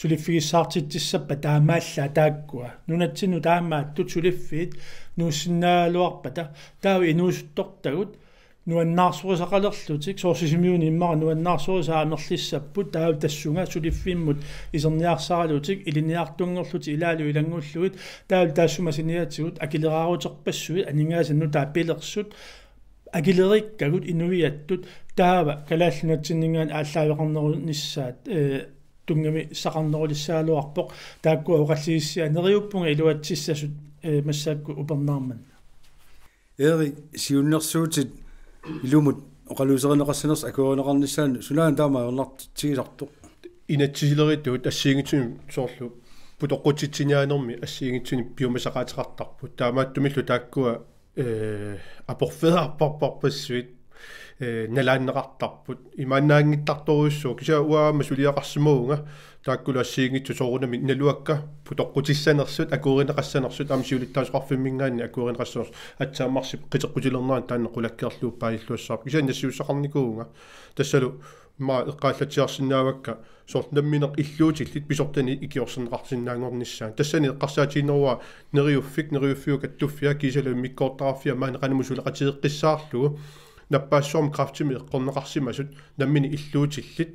suliffigissaartitsissappat taamaallaat taakkua. Nunatsinnut taamaattut suliffiit nuussinnaagaluarpata taava inuusuttortagut nuannaarsorisaqalerlutik, soorlu Sisimiuni immaqa nuannaarsorisat amerlissapput, taava tassunga suliffimmut iserniarsaralutik ilinniartunngorlutik ilaalu ilanngullugit, taava taassuma saniatigut akileraaruterpassuit aningaasat nutaat pilersut, akileriikkagut inuiattut, taava Kalaallit Nunatsinninngaanniit aallaaveqarnerunissaat, eh, tunngamissaqarnerulissagaluarpoq, taakkua oqallisissiat neriuppunga iluatsissasut, eh, massakkut upernaaq manna. Erik, siunnersuutit ilumut oqaluuserineqassanersut akuerineqarnissaannut sunaana taama ajornartitsigisartoq? Inatsisilerituut assigiinngitsunik soorlu putoqqutitsiniaanermi assigiinngitsunik piumasaqaateqartarput. Taamaattumillu taakkua, eh, aporfeerarparparpassuit, eh, nalaanneqartarput. Imaannaanngittartorujussuuvoq. Kisianni uanga aamma suliaqarsimavunga taakkulu assigiinngitsut soorunami naluakka putoqqutissanersut, akuerineqassanersut, aamma siulittaasoqarfimminngaanniit akuerineqassanersut, aatsaat marsip qiteqqutilernerani taanna qulakkeerlugu paasilluassavarput. Kisianni nassiussaqarnikuuvunga. Tassalu immaqa eqqaallatsiarsinnaavakka soorlu nammineq illuutillit pisortanit ikiorserneqarsinnaanngornissaat. Tassani eqqarsaatigineruara Neriuffik, Neriuffiup kattuffia kiisalu immikkoortortaqarfia maani qanimut suleqatigeeqqissaarlugu, nappaassuarmi kræftimik eqqorneqarsimasut nammineq illuutillit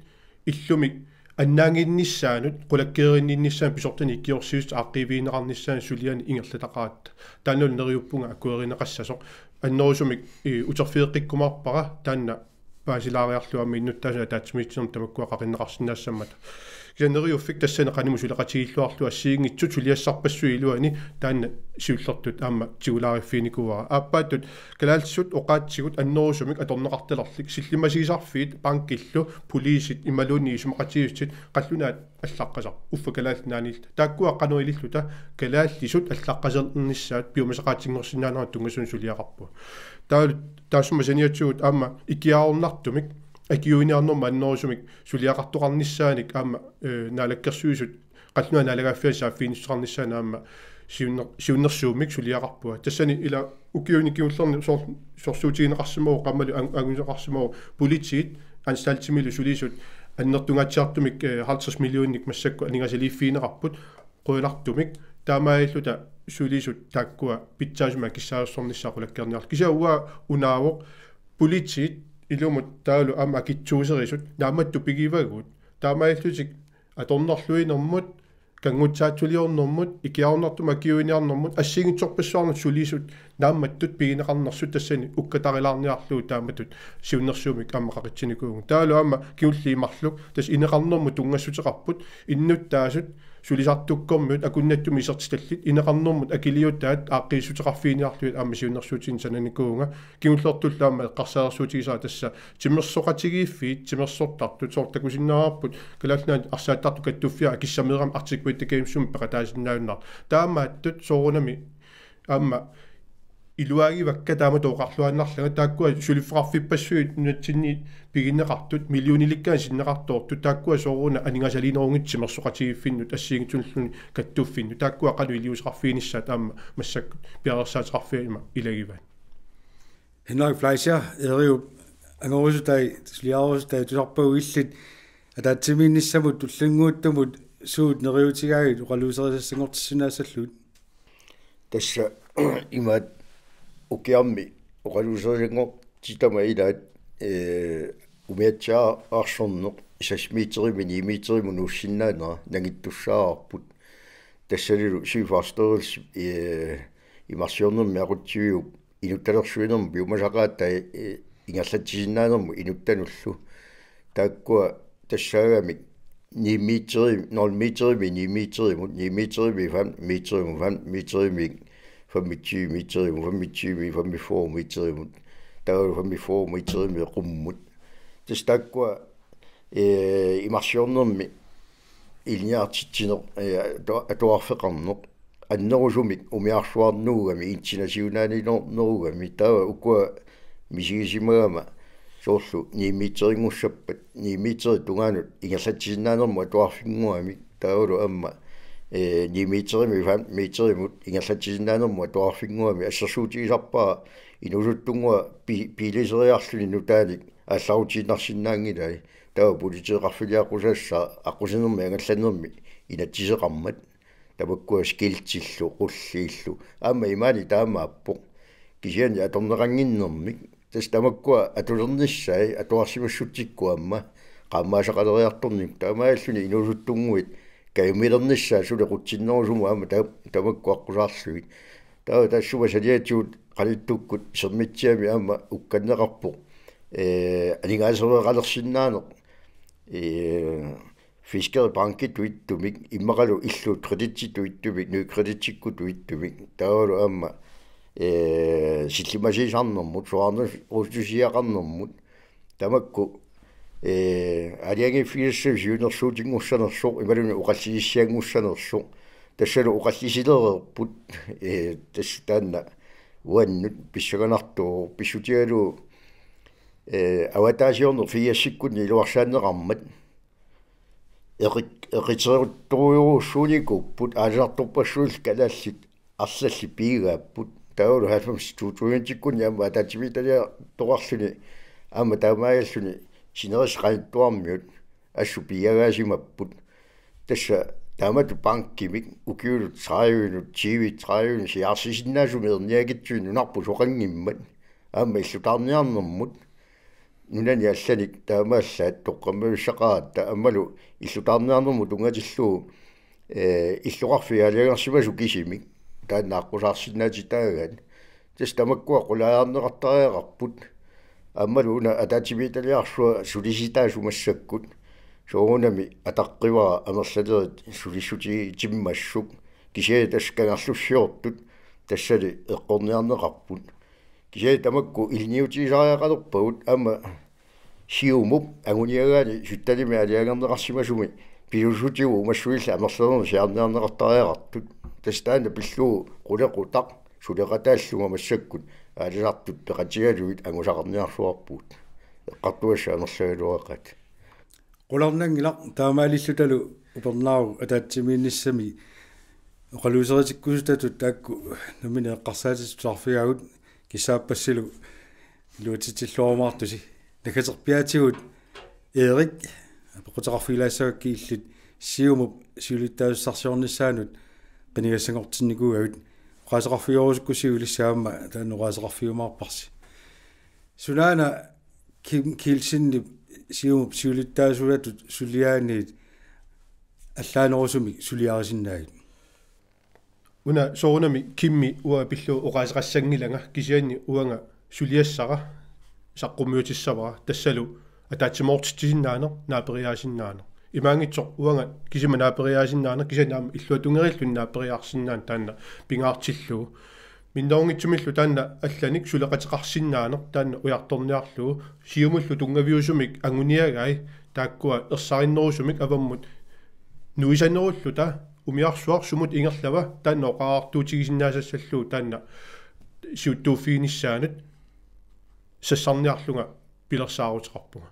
illumik annaannginnissaannut, qulakkeerinninnissaannut pisortanit ikiorsiisutut aaqqiivigineqarnissaannut sulianik ingerlataqaat. Taannalu neriuppunga akuerineqassasoq. Annerusumik, eh, uterfigeqqikkumaarpara taanna paasilaariarlugu aamma innuttaasut ataatsimiititsinni tamakkua qaqinneqarsinnaassammata. Kisianni Neriuffik tassani qanimut suleqatigiilluarlugu assigiinngitsut suliassarpassuit iluani taanna siullertut aamma tigulaariffiginikuuara. Aappaattut kalaallisut oqaatsigut annerusumik atorneqartalerlik sillimmagisassarfiit, bankillu, poliisit imaluunniit isumaqatigiissutit qallunaat allaqqasarput, uffa Kalaallit Nunaanniilluta. Taakkua qanoq ililluta kalaallisut allaqqasernissaat piumasaqaatinngorsinnaanerat tunngasunut suliaqarpugut. Taavalu taassuma saniatigut aamma ikiaroornartumik akiuiniarnermut annerusumik suliaqartoqarnissaanik aamma, eh, Naalakkersuisut qallunaat naalagaaffianni saaffiginnissuteqarnissaannut aamma siunner-, siunnersuummik suliaqarpunga. Tassani ila ukiuni kingullerni sor-, sorsuutigineqarsimavoq, aammalu ang-, anguneqarsimavoq politiit anstaltimilu sulisut annertungaatsiartumik, eh, halvtreds millioninit massakkut aningaasaliiffigineqarput qujanartumik, taamaalilluta sulisut taakkua pitsaasumik akissaalersornissaat qulakkeerniarlutik. Kisianni uanga unaavoq politiit ilumut taavalu aamma akitsuuserisut naammattut pigivagut. Taamaalillutik atornerluinermut, kanngutsaatsuliornermut, ikiaroornartumik akiuiniarnermut, assigiinngitsorpassuarnut sulisut Naammattut pigineqarnersut tassani ukkatarilaarniarlugu taamatut siunnersuummik aamma qaqitsinikuuvunga. Taavalu aamma kingulliit marluk tassa ineqarnermut tunngassuteqarput, innuttaasut sulisartukkormiut akunnattumik isertitallit ineqarnermut akiliutaat aaqqiissuteqarfiginiarlugit aamma siunnersuutinik sananikuuvunga. Kingullertullu aamma eqqarsaalersuutigisara tassa timersoqatigiiffiit timersortartut soorlu takusinnaavarput Kalaallit Nunaanni arsaattartut kattuffiat akissameerammik Arctic Winter Gamesimi peqataasinnaajunnaartut. Taamaattut soorunami aamma iluaagivakka taamatut oqarluaannarlanga taakkua suliffeqarfippassuit nunatsinni pigineqartut millionilikkaanni sinneqartoortut taakkua soorunami aningaasaliinerunngitsut timersoqatigiiffinnut assigiinngitsunik kattuffinnut taakkua qanoq iliuuseqarfiginissaat aamma massakkut piareersaateqarfiat ima ilagivaat. Henrik Fleischer, Eeriup angorusutai, suliarerusutai tusarpagut illit ataatsimiinnissamut tullinnguuttumut suut neriuutigaagit oqaluuserisassanngortissinnaassallugit? Tassa imaat ukiarmi oqaluuserisanngortitama ilaat, ee, umiatsiaarsorneq seks meterimik ni meterimut nuussinnaanera nangittussaavarput. Tassanilu Søfartsstyrelsip, ee, imarsiornermi aqutsiviup inuttalersuinermut piumasaqaataat, ee, ingerlatsisinnaanermut inuttanullu. Taakkua tassaagamik ni meteri, nul meterimik ni meterimut, ni meterimik fem meterimut, fem meterimik femogtyve meterimut, femogtyvemik femogfyrre meterimut, taava femogfyrre meterimik qummut. Tassa taakkua, ee, imarsiornermi ilinniartitsineq, ee, atu-, atuarfeqarneq annerusumik umiarsuarnerugami, internationalinerugami, taava ukua misigisimagama soorlu ni meterinngussappata, ni meterit tungaanut ingerlatsisinnaanermut atuarfinnguamik, taavalu aamma, ee, ni meterimik fem meterimut ingerlatsisinnaanermut atuarfinnguamik, assersuutigisarpara inuusuttunnguaq pi-, piiliseriarluni nutaanik aallarutiinnarsinnaanngilai, taava politeeqarfiliaqqusassaq aqqusinermi angallannermi inatsiseqarmat. Tamakkua skiltillu, qulliillu. Aamma imaani taamaappoq. Kisianni atorneqannginnermik. Tassa tamakkua atulernissaat, atuarsimassutsikkut aamma. Qaammaasaqaleriartornikkut. Taamaalilluni inuusuttunnguit kajumilernissaat suli qutsinnerusumut aamma ta-, tamakku aqqusaarlugit. Taava taassuma saniatigut qanittukkut Sermitsiami aamma ukkanneqarpoq. Ee, aningaasereqalersinnaaneq. Ee, Fiskeribankitut ittumik, immaqalu illut kredititut ittumik, nykreditikkutut ittumik, taavalu aamma, ee, sillimasiisarnermut, soraarnerususiaqarnermut, tamakku, ee, aalajangiiffigisassavit siunnersuutinngussanersoq, imaluunniit oqallisissianngussanersoq, tassalu oqallisilereerput, ee, tassa taanna uannut pissanganartoq, pissutigalugu, ee, avataasiorneq firsikkunni iluarsaanneqarmat, eqi-, eqiteruttorujussuunikuupput, aalisartorpassuillu kalaallit arlallit piigaapput. Taavalu halvfems to tusindikkunni aamma ataatsimiititaliartoqarluni aamma taamaalluni sinerissap qanittuarmiut assut piiagaasimapput. Tassa taamatut bankimik ukiulut tredivenut, tyve tredivenut siaarsisinnaasumik erniakitsunik nunarput soqanngimmat. Aamma illutaarniarnermut nunani allanik taamaallaat toqqammavissaqaratta aammalu illutaarniarnermut tunngatillugu, ee, illoqarfiit aalajangersimasut kisimik taanna aqqusaarsinnaatitaagaat. Tassa tamakkua qulaajarneqartariaqarput. Aammalu una ataatsimiititaliarsua sulisitaasut massakkut. Soorunami ataqqivara amerlalerit sulissutigitimmassuk. Kisianni tassa kangerlussiortut tassali eqqorniarneqarput. Kisianni tamakku ilinniutigisariaqalerpagut aamma Siumup anguniagaani syttenimi aalajangerneqarsimasumi pisuussutigut umassuillu amerlanerit siaarniarneqartariaqartut. Tassa taanna pillugu qulequtaq suleqataallunga massakkut aalisartut peqatigalugit angusaqarniarsuarpugut. Eqqartugassat amerlagaluaqaat. Qularnanngilaq, taamaalillutalu upernaaruk ataatsimiinnissami oqaluuseritikkusutatut taakku nammineq eqqarsaatit tusarfigaagut, kissaappassilu iluatsitsilluarumaartusi. Naggaterpiaatigut Erik, apeqquteqarfigilaassavakkit illit Siumup siulittaasussarsiornissaanut qinigassanngortinnikuugavit, oqaaseqarfigerusukkussiuk ilissi aamma taanna oqaaseqarfigiumaarparsi. Sunaana Kim Kielsenip Siumup siulittaasuatut suliaaniit allaanerusumik suliarisinnaagit? Una soorunami Kimmi uanga pillugu oqaaseqassanngilanga, kisianni uanga suliassara saqqummiutissavara, tassalu ataatsimoortitsisinnaaneq, naaperiaasinnaaneq. Imaanngitsoq uanga kisima naaperiaasinnaaneq, kisianni aamma illuatungeriilluni naaperiarsinnaaneq taanna pingaartillugu. Minnerunngitsumillu taanna allanik suleqateqarsinnaaneq taanna ujartorniarlugu, Siumullu tunngaviusumik anguniagai taakkua ersarinnerusumik avammut nuisanerulluta umiarsuaq sumut ingerlava taanna oqariartuutigisinnaassassallugu taanna siuttuuffiginissaanut sassarniarlunga pilersaaruteqarpunga.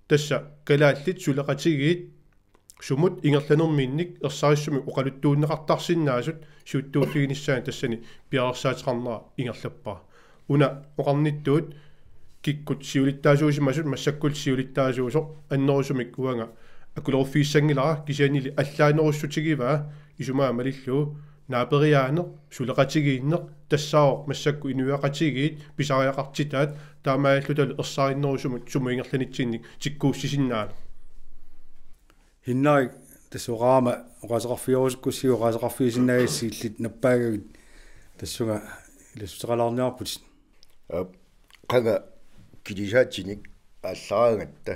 Tassa kalaallit suleqatigiit sumut ingerlanerminnik ersarissumik oqaluttuunneqartarsinnaasut siuttuuffiginissaanut tassani piareersaateqarnera ingerlappara. Una oqarnittut kikkut siulittaasuusimasut massakkullu siulittaasuusoq annerusumik uanga akuleruffigissanngilara, kisiannili allaanerussutigivaa isumaga malillugu naaperiaaneq, suleqatigiinneq, tassaavoq massakkut inuiaqatigiit pisariaqartitaat, taamaalillutalu ersarinnerusumut sumut ingerlanitsinnik tikkuussisinnaaneq. Hinnarik, tassa oqarama oqaaseqarfigerusukkussigit oqaaseqarfigisinnaagassi illit nappaagavit, tassunga ilassuteqalaarniarputit. Aap, qanga kilisaatinik aallaraangatta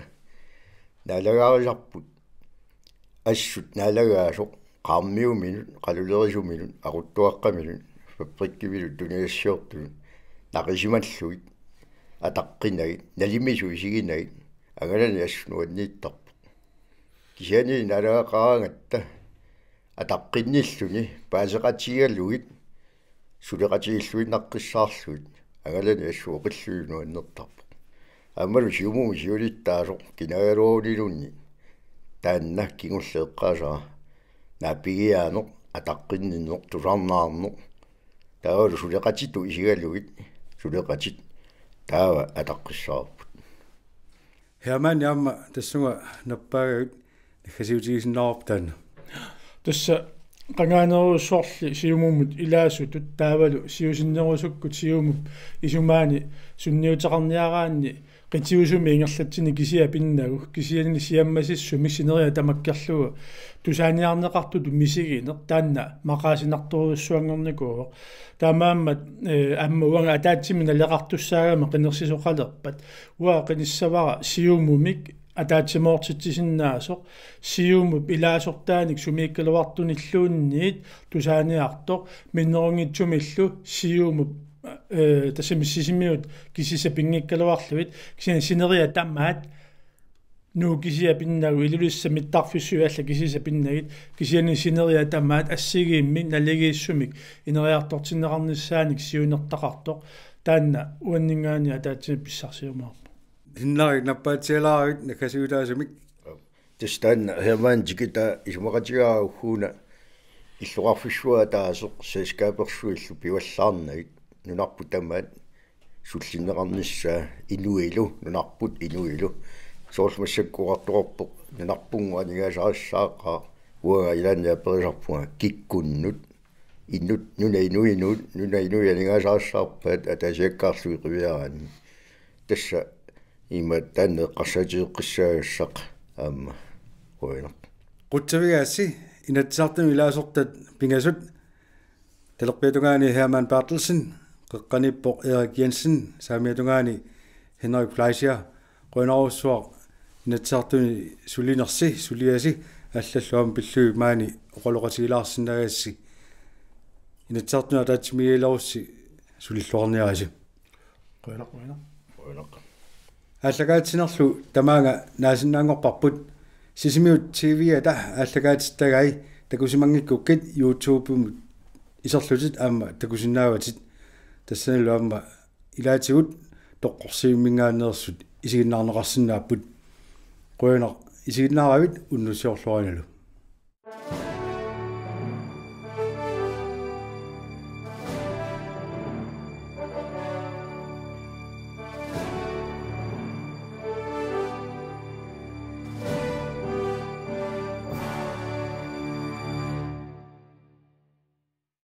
naalagaarisarput assut naalagaasoq qaarmiuminut, qalulerisuminut, aquttuaqqaminut, fabrikkimilu tunisassiortunut naqisimallugit, ataqqinagit, nalimisut isiginagit, angalani assut nuanniittarpoq. Kisianni naalagaqaraangatta ataqqinnilluni paaseqatigalugit suleqatigiilluinnaqqissaarlugit, angalani assut oqillugit nuannertarpoq. Aammalu Siumumi siulittaasoq kinagaluaruniluunniit taanna kingulleq eqqaasara naapigiaaneq, ataqqinninneq, tusarnaarneq, taavalu suleqatitut isigalugit suleqatit taava ataqqissavarput. Hermann, aamma tassunga nappaagavit naggasiutigisinnaavarput taanna. Tassa qangaanerujussuarli Siumumut ilaasutut taavalu siusinnerusukkut Siumup isumaani sunniuteqarniaraanni qitiusumi ingerlatsineq kisiat pinnagu, kisianni siammasissumik sineriak tamakkerlugu tusaaniarneqartutut misigineq taanna maqaasinartorujussuanngornikuuvoq. Taamaammat, eh, aamma uanga ataatsimik naleqartussaagama qinersisoqalerpat, uanga qinissavara Siumumik ataatsimoortitsisinnaasoq, Siumup ilaasortaanik sumiikkaluartunilluunniit tusaaniartoq, minnerunngitsumillu Siumup, eh, tassami Sisimiut kisiisa pinngikkaluarlugit, kisianni sineriak tamaat, Nuuk kisiat pinnagu, Ilulissat mittarfissuit allat kisiisa pinnagit, kisianni sineriak tamaat assigiimmik naligiissumik ineriartortinneqarnissaanik siunertaqartoq, taanna uanninngaanniit ataatsimik pissarsiumaarpoq. Hinnarik, nappaatsialaaravit naggasiutaasumik. Tassa taanna Hermann tikitaa isumaqatigaara ugguuna illoqarfissuaq ataaseq selskabersuillu pivallaarnagit, nunarput tamaat sullinneqarnissaa inuilu, nunarput inuilu. Soorlu massakkut oqartoqarpoq, nunarpunngooq aningaasarissaaqaaq, uanga ilaanni aperisarpunga kikkunnut, inut, nunap inuinut, nunap inuit aningaasarissaarpaat ataasiakkaarlugit qiviaraanni. Tassa ima taanna eqqarsaatigeqqissaagassaq aamma qujanaq. Qutsavigaassi Inatsisartuni ilaasortat pingasut, talerpiatungaani Hermann Berthelsen, qeqqaniippoq Erik Jensen, saamiatungaani Henrik Fleischer. Qujanarujussuaq Inatsisartuni sulinersi, suliasi, allallu aamma pillugit maani oqaloqatigilaarsinnaagassi. Inatsisartuni ataatsimiigilerussi sulilluarniarisi. Qujanaq, qujanaq. Qujanaq. Aallakaatitsinerlu tamaanga naasinnaanngorparput, Sisimiut T V-ata aallakaatitsigaat, takusimanngikkukkit YouTube-imut iserlutit aamma takusinnaavatit. Tassanilu aamma ilaatigut toqqorsivimminngaanneersut isiginnaarneqarsinnaapput. Qujanaq isiginnaaravit, unnussiorluarinalu.